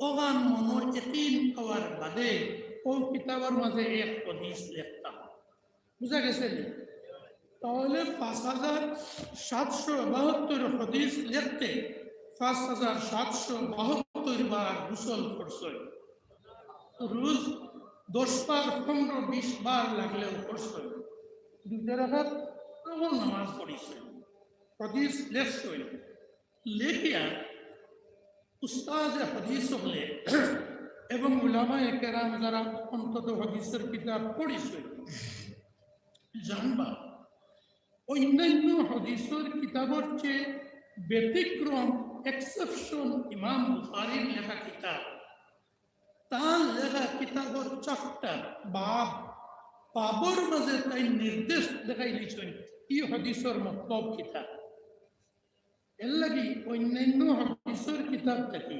অখান মনো ইয়াকিন অওয়ার বাদে অউ কিতাবর মাঝে এক হাদিস লেখতা। বুঝা গেছে নি? তাহলে পাঁচ হাজার সাতশো বাহাত্তর হাদিস লেখতে পাঁচ হাজার সাতশো বাহাত্তর বার গোসল করছইন। রোজ দশ বার, পনেরো, বিশ বার লাগলেও করছইন। দুইটা রাকাত নফল নামাজ পড়ছইন, হাদিস লেখছইন। লেখিয়া উস্তাদে হাদিস অকলে এবং উলামায়ে কেরাম যারা অন্তত হাদিসর কিতাব পড়ছইন, জানবা অন্যান্য হাদিসর কিতাবর চেয়ে ব্যতিক্রম, exception, ইমাম বুখারীর লেখা কিতাব। তার লেখা কিতাবর chapter, বাব, বাবর মাঝে তাইন নির্দেশ দেখাইলিছইন ই হাদিসর মতলব কিতা। এর লাগি অন্যান্য হাদিসর কিতাব থাকি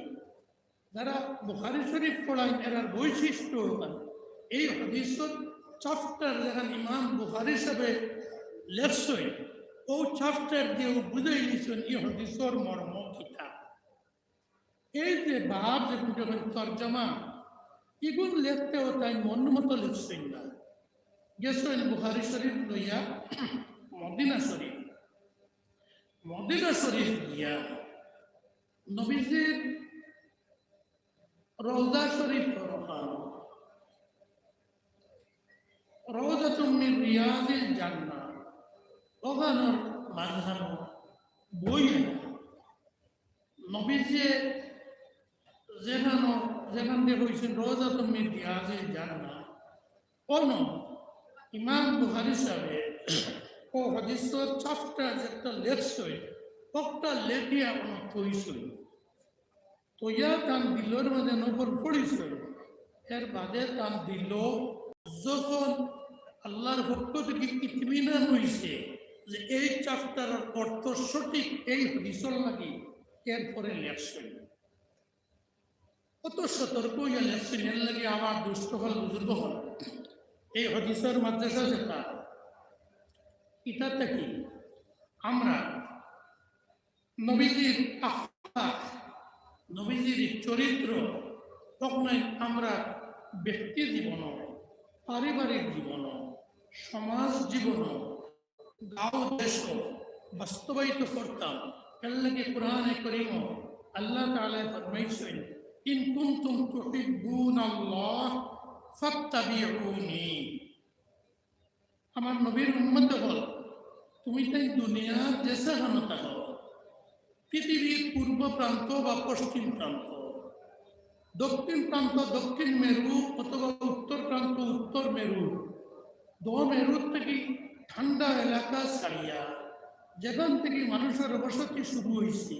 যারা বুখারী শরীফ পড়াইন, এরার বৈশিষ্ট্য অইলো এই হাদিসর chapter যেখান ইমাম বুখারী সাহেবে লেখছইন, অউ chapter দিয়া অউ বুঝাইলিছইন ই হাদিসর মর্ম কিতা। এই যে বাব, যে দুটো তর্জমা, ইগুন লেখতেও তাইন মন মতো লেখছইন না। গেছইন বুখারী শরীফ লইয়া মদিনা শরীফ, মদিনা শরীফ গিয়া নবীজির রওজা শরীফ, রওজাতুম মিন রিয়াজিল জান্নাহ, অখানর মাঝখানো বইয়া নবীজিয়ে যেখানো, যেখান দিয়া কইছইন রওজাতুম মিন রিয়াজিল জান্নাহ, অনো ইমাম বুখারী সাহেবে অউ হাদিসর chapter যেটা লেখছইন, অটা লেখিয়া অনো থইছইন। থইয়া তান দিলর মাঝে নফল পড়ছইন। এর বাদে তান দিলো যখন আল্লাহর পক্ষ থাকি ইতমিনান অইছে যে এই chapterর অর্থ সঠিক এই হাদিসর লাগি, এরপরে লেখছইন। অত সতর্ক অইয়া লেখছইন, এর লাগি আমার দুষ্ট অকল, বুজুর্গ অকল, এই হাদিসর মাদ্রাসা যেটা, ইটা থাকি আমরা নবীজির আখলাক, নবীজির চরিত্র, তখন আমরা ব্যক্তি জীবন, পারিবারিক জীবন, সমাজ জীবন, গাঁও দেশ বাস্তবায়িত করতাম। এর লাগি কোরআনে করিম আল্লাহ তাআলা ফরমাইছইন, "ইন কুনতুম তুহিব্বুনাল্লাহ ফাত্তাবিউনি।" আমার নবীর উম্মত অকল, তুমি তাই দুনিয়ার যেসানো থাকো, পৃথিবীর পূর্ব প্রান্ত বা পশ্চিম প্রান্ত, দক্ষিণ প্রান্ত দক্ষিণ মেরু অথবা উত্তর প্রান্ত উত্তর মেরু, দ মেরু থাকি ঠান্ডা এলাকা ছাড়িয়া যেখান থাকি মানুষর বসতি শুরু অইছে।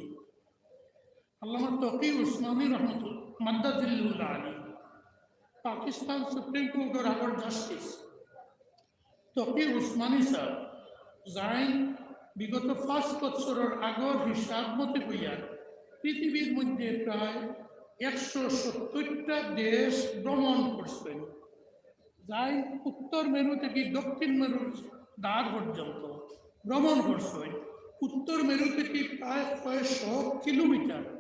আল্লামা তকি উসমানী রহমতুল্লাহ, মাদ্দা জিল্লুহুল আলী, পাকিস্তান সুপ্রিম কোর্টর আগর জাস্টিস তকি উসমানী সাহেব, যাইন বিগত পাঁচ বছরর আগর হিসাব মতে কইয়া পৃথিবীর মধ্যে প্রায় একশো সত্তরটা দেশ ভ্রমণ করছইন। যাইন উত্তর মেরু থাকি দক্ষিণ মেরুর দ্বার পর্যন্ত ভ্রমণ করছইন। উত্তর মেরু থাকি প্রায় ছয়শো কিলোমিটার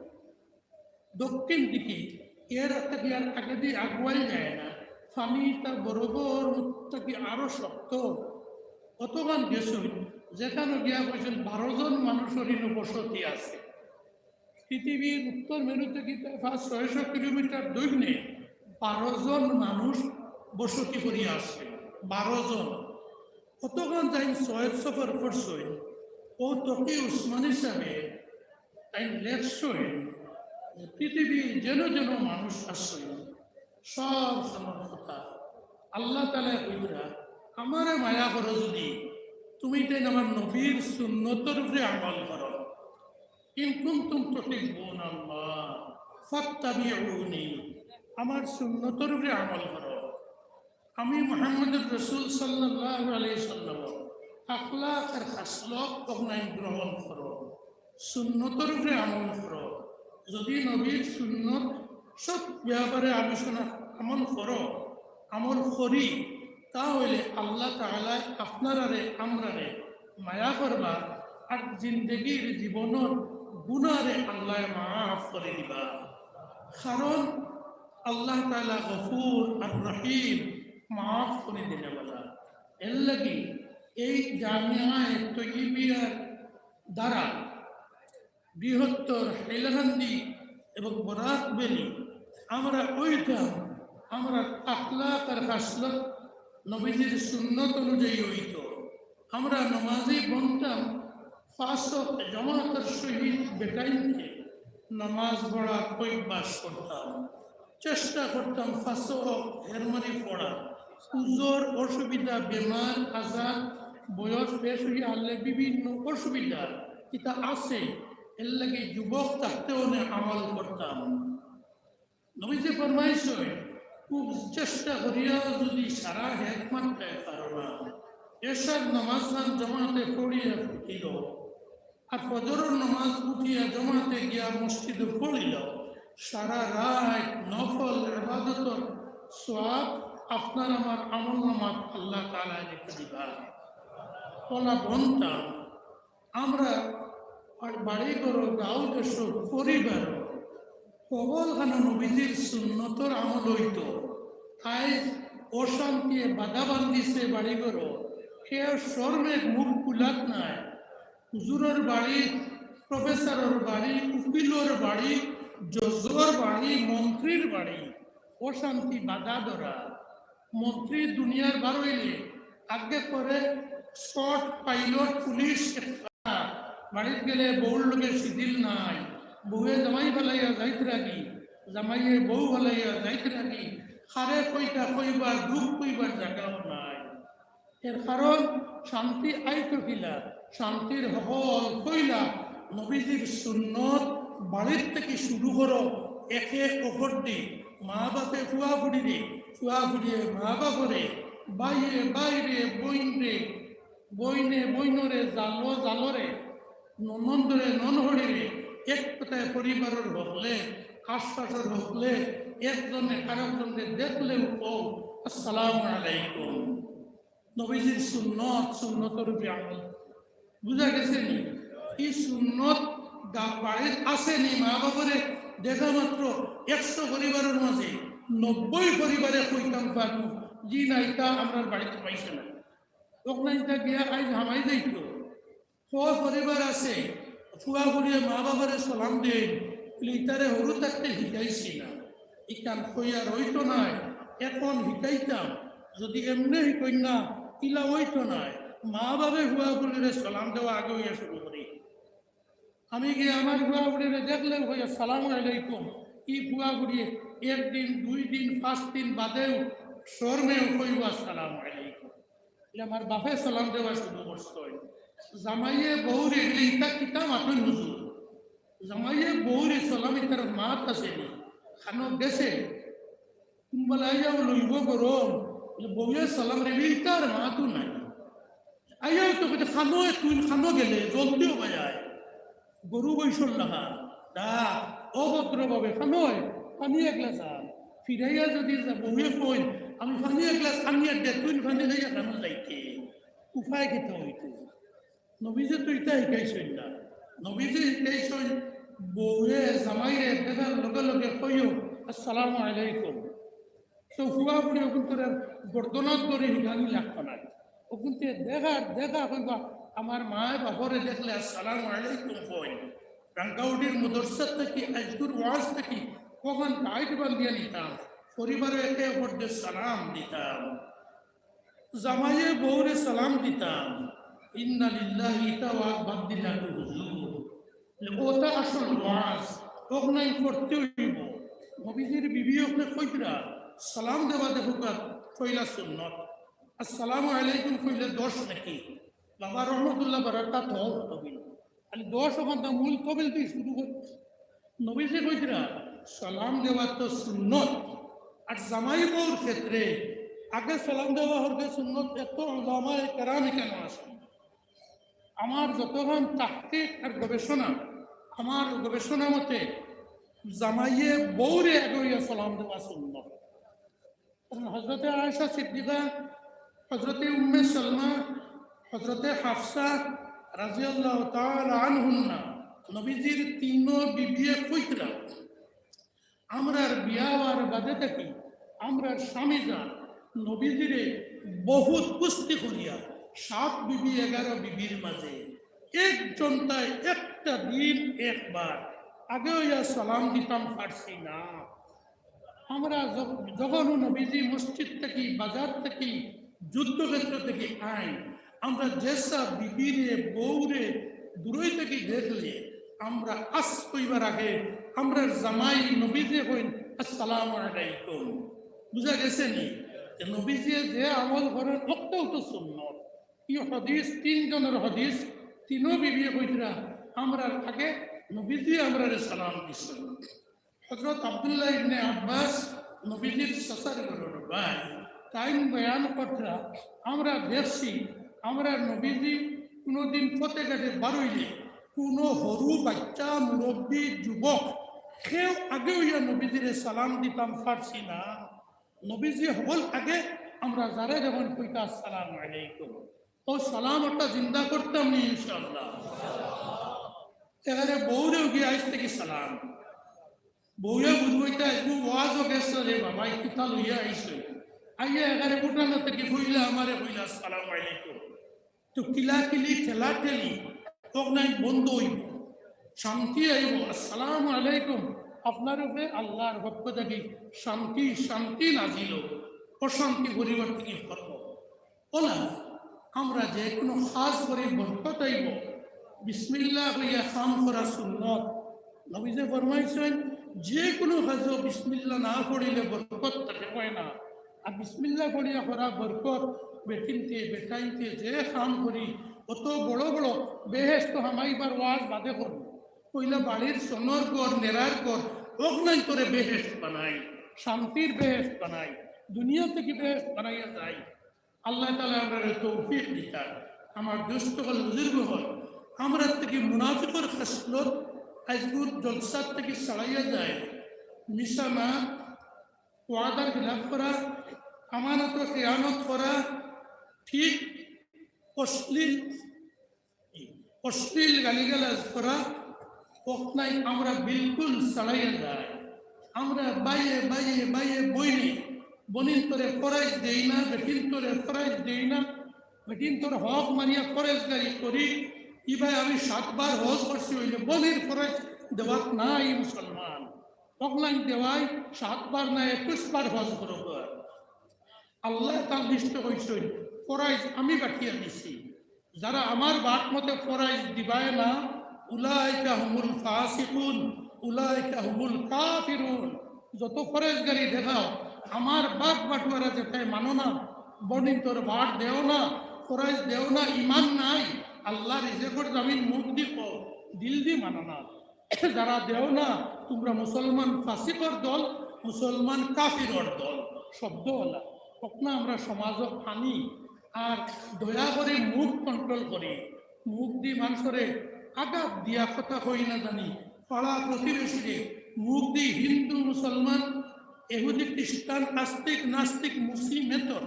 দক্ষিণ দিকে, এর থাকি আর আগেদি আগুয়াই যায় না। পানি তার বরফর থাকি আরো শক্ত। অতখান গেছইন, যেখানো গিয়া কইছইন বারো জন মানুষর ইনো বসতি আছে। পৃথিবীর উত্তর মেরু থাকি প্রায় পাঁচ ছয়শো কিলোমিটার দূরে বারো জন মানুষ বসতি করিয়া আছে। বারো জন। অতখান যাইন ছয় সফর করছইন। অউ তকি উসমানী সাহেব তাইন লেখছইন যে পৃথিবীর যেন যেন মানুষ আছইন, সব সময় কথা আল্লাহ তাআলায় কইরা, "আমারে মায়া করো যুদি, তুমি তাইন আমার নবীর সুন্নতর উপরে আমল করো। ইন কুনতুম তুহিব্বুনাল্লাহ ফাত্তাবিউনি, আমার সুন্নতর উপরে আমল করো।" আমি মুহাম্মদুর রাসূল সাল্লাল্লাহু আলাইহি ওয়াসাল্লাম আখলাক আর খাসলত অগুইন গ্রহণ করো, সুন্নতর উপরে আমল করো। যুদি নবীর সুন্নত সব ব্যাপারে আলোচনা আমল করো, আমল করি, তা অইলে আল্লাহ তাআলায় আপনারারে আমরারে মায়া করবা আর জিন্দেগির জীবনর গুনারে আল্লায় মাফ করি দিবা। কারণ আল্লাহ তাআলা গফুর আর রহিম, মাফ করি দিনেওয়ালা। এর লাগি এই জামিয়ায়ে তৈয়বিয়ার দ্বারা বৃহত্তর হাইলাকান্দি এবং বরাক ভ্যালি আমরা অইতাম, আমরা আখলাক আর খাসলত নবীজির সুন্নত অনুযায়ী অইতো, আমরা নমাজি বনতাম, পাঁচ ওয়াক্ত জমাতর সহিত বেটাইনতে নমাজ পড়ার অভ্যাস করতাম, চেষ্টা করতাম পাঁচ ওয়াক্ত হেরমারি পড়া। উজর, অসুবিধা, বেমার আজার, বয়স বেশ অইয়া আইলে বিভিন্ন অসুবিধা ইতা আছে, এর লাগি যুবক থাকতে অনে আমল করতাম। নবীজি ফরমাইছইন, খুব চেষ্টা করিয়া যুদি সারা হেত মারতায় পারো না, এশার নমাজ খান জমাতে পড়িয়া ফুটিল, আর ফজরর নমাজ উঠিয়া জমাতে গিয়া মসজিদো পড়িল, সারা রাইত নফল ইবাদতর সওয়াব আপনার আমার আমল নামাত আল্লাহ তাআলায় লেখি দিবা। অলা বনতাম, আমরা আর বাড়ি ঘরো, গাঁও দেশো, পরিবারো, হকলখানো নবীজির সুন্নতর আমল অইতো। আইজ অশান্তিয়ে বাধা বান্ধিছে বাড়ি ঘরো, কেউ শরমে মুখ খুলাত নায়। হুজুরর বাড়ি, প্রফেসরর বাড়ি, উকিলর বাড়ি, জজর বাড়ি, মন্ত্রীর বাড়ি, অশান্তি বাধা ধরা। মন্ত্রী দুনিয়ার বারইলে আগে করে স্কট, পাইলট, পুলিশ, বাড়িত গেলে বউর লগে সিজিল নাই, বউয়ে জামাই ফালাইয়া যাইত রাগি, জামাইয়ে বউ ফালাইয়া যাইত রাগি, কারে কইতা কইবার, দুখ কইবার জাগাও নাই। এর কারণ শান্তি আইতো কিলা? শান্তির হকল পয়লা নবীজির সুন্নত বাড়ির থাকি শুরু করো, একে অপরদি, মা বাপে ফুয়া ফুড়িরে, ফুয়া ফুড়িয়ে মা বাপরে, ভাইয়ে ভাইরে, বইনরে, বইনে বইনরে, জালো জালরে, ননন্দরে ননহরিরে, এক কথায় পরিবারর হকলে, আশপাশর হকলে, একজনে আরেকজনরে দেখলেও কও, "আসসালামু আলাইকুম।" নবীজির সুন্নত, সুন্নতর উপরে আমল। বুঝা গেছে নি? এই সুন্নত গা-, বাড়িত আছে নি? মা বাবারে দেখা মাত্র একশো পরিবারর মাঝে নব্বই পরিবারে কইতাম পারমু, "জি না, ইতা আমরার বাড়িত পাইছে না।" অখানো ইতা গিয়া আইজ হামাই যাইতো। কয় পরিবার আছে, ফুয়া ফুড়িয়ে মা বাবারে সালাম দেইন, বলে, "ইতারে হুরু থাকতে হিকাইছি না।" ইখান কইয়ার অইতো নায়, এখন হিকাইতাম। যদি এমনে হিকইন না, ইলা অইতো নায়। মা বাপে ফুয়া ফুড়িরে সালাম দেওয়া আগে অইয়া শুরু করি। আমি গিয়া আমার ফুয়া ফুড়িরে দেখলেউ কই, "আসসালামু আলাইকুম।" ই ফুয়া ফুড়িয়ে একদিন, দুই দিন, পাঁচ দিন বাদেউ শরমেউ কইবো, "আসসালামু আলাইকুম।" বলে, "আমার বাপে সালাম দেওয়া শুরু করছইন।" জামাইয়ে বউরে গেলে ইতা কিতা মাতইন হুজুর? জামাইয়ে বউরে সালাম, ইতার মাত আছে নি? খানো গেছে? কুনবালা আইয়াউ লইবো গরম, বলে, "বউয়ে সালাম রে, ইতার মাতও নাই।" আইয়াউ তো কইতে, "খানো এ তুই, খানো গেলে, জলদিও ভাই আয়।" গরু বৈশল লাগা, দা, অভদ্রভাবে, "খানো এ, পানি এক গ্লাস আন।" ফিরাইয়া যদি যা-, বউয়ে কইন, "আমি পানি এক গ্লাস আনিয়া দে, তুই পানি খাইয়া খানো যাইতে।" উপায় কিতা অইতো? নবীজি তো ইতা শিখাইছইন না। নবীজি শিখাইছইন, বউয়ে জামাইরে দেখার লগে লগে কইও, "আসসালামু আলাইকুম।" তো ফুয়া ফুড়ি অগুন্তরে গর্দনাত ধরি হিলানি লাগতো না। অগুন্তে দেখা, দেখা কইবা, আমার মায়ে বাপরে দেখলে আসসালামু আলাইকুম কইন। রাঙ্গাউটির মাদ্রাসা থাকি, আইজকুর ওয়াজ থাকি, কখন গাইড বান্ধিয়া নিতাম, পরিবারে একে অপররে সালাম দিতাম। জামাইয়ে বউরে সালাম দিতাম, ইন্না লিল্লাহি, ইতা ওয়াজ বাদ দিলা তো হুজুর। বলে, "ওটা আসল ওয়াজ, অখান নাই করতে অইবো।" নবীজির বিবি অকলে কইতরা, সালাম দেওয়া দেখউক্কা পয়লা সুন্নত, আসসালামু আলাইকুম কইলে দশ নেকি, বাবা রহমতুল্লাহ বারাকাতুহু কইল। খালি দশ অখান তা মূল তবিল দি শুরু করি। নবীজি কইতরা, সালাম দেওয়া তো সুন্নত, আর জামাই বউর ক্ষেত্রে আগে সালাম দেওয়া হরকে সুন্নত, এত উলামায়ে কেরাম কেন আছেন? আমার যতখান তাহকিক আর গবেষণা, আমার গবেষণা মতে জামাইয়ে বউরে আগে অইয়া সালাম দেওয়া সুন্নত। কারণ হযরতে আয়েশা সিদ্দিকা, হযরতে উম্মে সালমা, হযরতে হাফসা রাদিয়াল্লাহু তাআলা আনহুন্না, নবীজির তিনো বিবিয়ে কইতরা, আমরার বিয়া হওয়ার বাদে থাকি আমরার স্বামী যান নবীজিরে বহুত কুস্তি করিয়া সাত বিবি এগারো বিবির মাঝে একজন তাই একটা দিন একবার আগে অইয়া সালাম দিতাম পারছি না। আমরা যখ-, যখন নবীজি মসজিদ থাকি, বাজার থাকি, যুদ্ধক্ষেত্র থাকি আইন, আমরা যেসা বিবিরে, বউরে দূরই থাকি দেখলে, আমরা আস কইবার আগে আমরার জামাই নবীজিয়ে কইন, "আসসালামু আলাইকুম।" বুঝা গেছে নি? যে নবীজিয়ে যে আমল করেন, অটাউ তো সুন্নত। ই হাদিস, তিনজনর হাদিস, তিনো বিবিয়ে কইতরা, আমরার আগে নবীজিয়ে আমরারে সালাম দিছইন। হযরত আব্দুল্লাহ ইবনে আব্বাস নবীজির চাচার ঘরর ভাই, তাইন বয়ান করতরা, আমরা দেখছি, আমরার নবীজি কুনুদিন পথে ঘাটে বারইলে কুনু হুরু বাইচ্চা, মুরব্বি, যুবক, কেউ আগে অইয়া নবীজিরে সালাম দিতাম পারছি না। নবীজি হকল আগে, আমরা যারে যেমন কইতা আসসালামু আলাইকুম, অউ সালাম অটা জিন্দা করতাম নি ইনশাআল্লাহ। এখানে বউরেও গিয়া আইজ থাকি সালাম। বউয়ে বুঝবো, ইতা একটু ওয়াজও গেছে রে বাবা, ই কিতা লইয়া আইছে। আইয়া এখানে উঠানো থাকি কইলা, আমারে কইলা, "আসসালামু আলাইকুম।" তো কিলাকিলি, ঠেলাঠেলি, অখান নাই বন্ধ অইবো, শান্তি আইবো। "আসসালামু আলাইকুম, আপনার উপরে আল্লাহর পক্ষ থাকি শান্তি, শান্তি নাজিল হোক, অশান্তি পরিবার থাকি হরব।" অলা, আমরা যে কুনু কাজ করি বরকত আইবো, বিসমিল্লাহ কইয়া কাম করা সুন্নত। নবীজি ফরমাইছইন, যে কুনু কাজো বিসমিল্লাহ না পড়িলে বরকত থাকে, অয় না। আর বিসমিল্লাহ পড়িয়া করা বরকত, বেটিন্তে, বেটাইন্তে যে কাম করি, অত বড় বড় বেহেশত হামাইবার ওয়াজ বাদে করমু। পয়লা বাড়ির সনর ঘর, নেড়ার ঘর, অখান নাই তোরে বেহেশত বানাই, শান্তির বেহেশত বানাই, দুনিয়া থাকি বেহেশত বানাইয়া যাই। আল্লাহ তাআলা আমরারে তৌফিক দিতা। আমার দুস্ত অকল, বুজুর্গ অকল, আমরার থাকি মুনাফিকর খাসলত আইজকুর জলসার থাকি ছাড়াইয়া যায়। মিছা মাত, ওয়াদার খিলাফ করা, আমানতর খিয়ানত করা, ঠিক অশ্লীল অশ্লীল গালিগালাজ করা, অখান নাই আমরা বিলকুল ছাড়াইয়া যাই। আমরা ভাইয়ে, ভাইয়ে, ভাইয়ে, বইনে, বইনিন্তরে ফরজ দেই না, বেটিন্তরে ফরজ দেই না, বেটিন্তর হক মারিয়া ফরজগারি করি। ইবায় আমি সাতবার হজ করছি অইলে বইনর ফরজ দেওয়াত নাই মুসলমান। অখান নাই দেওয়াই সাতবার না একুশ বার হজ করো। আল্লাহ তার লিস্টে কইছইন, ফরজ আমি বাকিয়া দিছি। যারা আমার বাত মতে ফরজ দিবায় না, উলাইকা হুমুল ফাসিকুন, উলাইকা হুমুল কাফিরুন। যত ফরেজগারি দেখাও, আমার ভাগ বাটোয়ারা যেতায় মানো না, বনিন্তর ভাগ দেও না, ফরজ দেও না, ইমান নাই, আল্লার রিজেকর জামিন মুখ দি কও, দিল দি মানো না। যারা দেও না, তুমরা মুসলমান ফাসিকর দল, মুসলমান কাফিরর দল। শব্দ অলা। অখন আমরা সমাজো আনি, আর দয়া করি মুখ control করি। মুখ দি মানষরে আঘাত দিয়া কথা কই না জানি, পাড়া প্রতিবেশীরে মুখ দি হিন্দু মুসলমান, এহুদি খ্রিস্টান, আস্তিক নাস্তিক মুসলিমেতর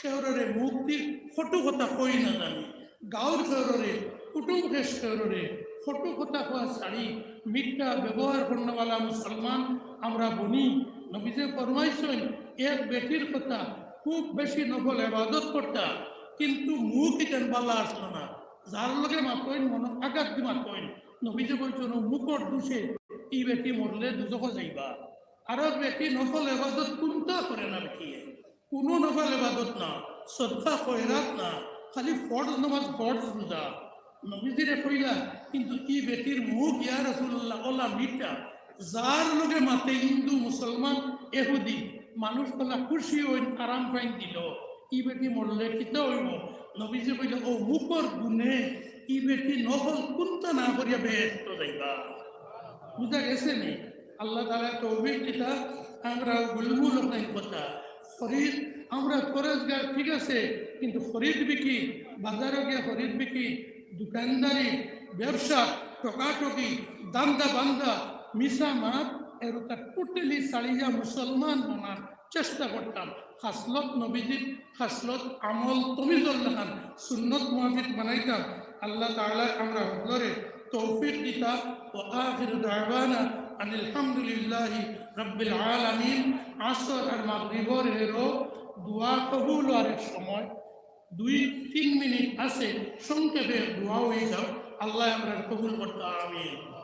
কেউররে মুখ দি কটু কথা কই না জানি, গাউর কেউররে, কুটুম খেশ কেউররে কটু কথা কওয়া ছাড়ি মিঠা ব্যবহার করনেওয়ালা মুসলমান আমরা বনি। নবীজি ফরমাইছইন, এক বেটির কথা, খুব বেশি নফল ইবাদত করতা, কিন্তু মুখ ইখান বালা আসলো না। যার লগে মাতইন মনো আঘাত দি মাতইন। নবীজি কইছইন, "ও মুখর দোষে ই বেটি মরলে দুজখো যাইবা।" আর বেটি নফল ইবাদত কুনটা করে না বেটিয়ে? কুনু নফল ইবাদত না, সদকা খয়রাত না, খালি ফরজ নামাজ, ফরজ রোজা। নবীজিরে কইলা, "কিন্তু ই বেটির মুখ ইয়া রাসূলুল্লাহ অলা মিঠা।" যার লগে মাতে হিন্দু মুসলমান এহুদি, মানুষ অলা খুশি অইন, আরাম পাইন দিল। ই বেটি মরলে কিতা অইবো? নবীজি কইলা, "ও মুখর গুণে ই বেটি নফল কুনটা না করিয়া বেহেশতো যাইবা।" বুঝা গেছে নি? আল্লাহ তাআলা তৌফিক দিতা, আমরা গুলমুল অখান কথা। ফরিদ, আমরা ফরেজগার ঠিক আছে, কিন্তু ফরিদ বিকি, বাজারো গিয়া ফরিদ বিকি, দোকানদারি, ব্যবসা, টকাটকি, দান্দা বান্দা, মিছা মাত, এরতা totally ছাড়িয়া মুসলমান বনার চেষ্টা করতাম। খাসলত নবীজির খাসলত আমল তমিজর লাখান সুন্নত মুআফিক বানাইতাম। আল্লাহ তাআলা আমরা হকলরে তৌফিক দিতা। ওয়া আখিরু দাওয়ানা আনিল হামদুলিল্লাহি রাব্বিল আলামিন। আসর আর মাগরিবর এরো দোয়া কবুল অওয়ার সময় দুই তিন মিনিট আছে, সংক্ষেপে দোয়া অই যাও, আল্লাহ আমরা কবুল করতা, আমিন।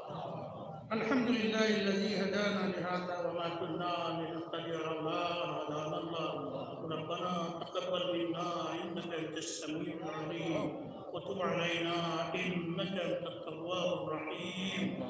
الحمد لله الذي هدانا لهذا وما كنا لنهتدي لولا أن هدانا الله. ربنا تقبل منا إنك أنت السميع العليم وتب علينا إنك أنت التواب الرحيم.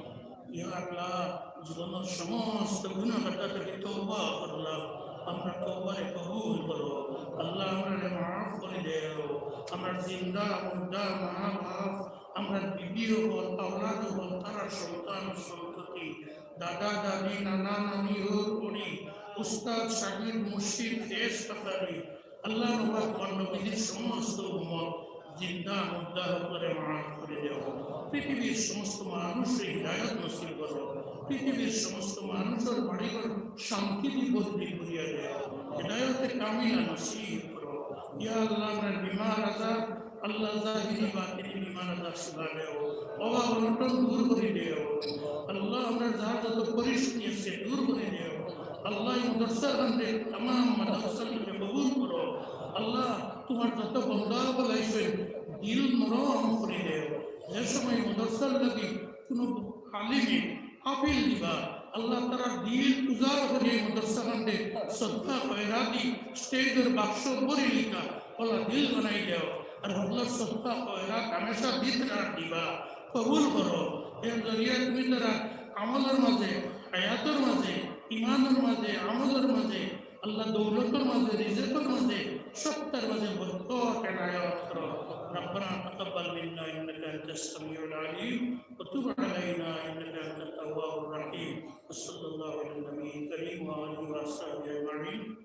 ইয়া আল্লাহ, জীবনর সমস্ত গুনাহ খাতা থাকি তওবা করলাম, আমরা তওবারে কবুল করো। আল্লাহ, আমরারে মাফ করি দেও। আমরার জিন্দা মুর্দা মা বাপ, আমরার বিবি অকল, আওলাদ অকল, তারার সন্তান সন্ততি, দাদা দাদি, নানা নানি, হউর হড়ি, উস্তাদ, শাগির্দ, মুর্শিদ, খেশ কাকারি, আল্লাহ নবী, তোমার নবীজির সমস্ত উম্মত, জিন্দা মুর্দা হকলরে মাফ করি দেও। পৃথিবীর সমস্ত মানুষরে হিদায়াত নসিব করো। পৃথিবীর সমস্ত মানুষর বাড়িঘর শান্তি দি ভর্তি করিয়া দেও। হেদায়েতে কামিলা নসিব করো। ইয়া আল্লাহ, আমরার বিমার আজার, আল্লাহ, জাহিরি বাতিনি বিমার আজার শিফা দেও। অভাব অনটন দূর করি দেও। আল্লাহ, আমরার যার যত পরেশানি আছে দূর করি দেও। আল্লাহ, এই মাদ্রাসার কান্দে তামাম মাদ্রাসার কান্দে কবুল করো। আল্লাহ, তোমার যত বন্দা অকল আইছইন, দিল নরম করি দেও। যে সময় মাদ্রাসার লাগি কোনো আলিমে আপিল দিবা, আল্লাহ, তারার দিল উজাড় করি এই মাদ্রাসার কান্দে সদকা খয়রাতি স্টেজর বাক্স ভরি লিতা অলা দিল বানাই দেও। আর হকলর সদকা খয়রাত হামেশা দিতা আর দিবা, কবুল করো। এর জরিয়া তুমি তারার আমলর মাঝে, হায়াতর মাঝে, ইমানর মাঝে, আমলর মাঝে, আল্লাহ, দৌলতর মাঝে, রিজিকর মাঝে, সবতার মাঝে বরকত এনায়েত করো। ربنا تقبل منا إنك أنت السميع العليم وتب علينا إنك أنت التواب الرحيم. وصلى الله على النبي الكريم وآله وأصحابه أجمعين.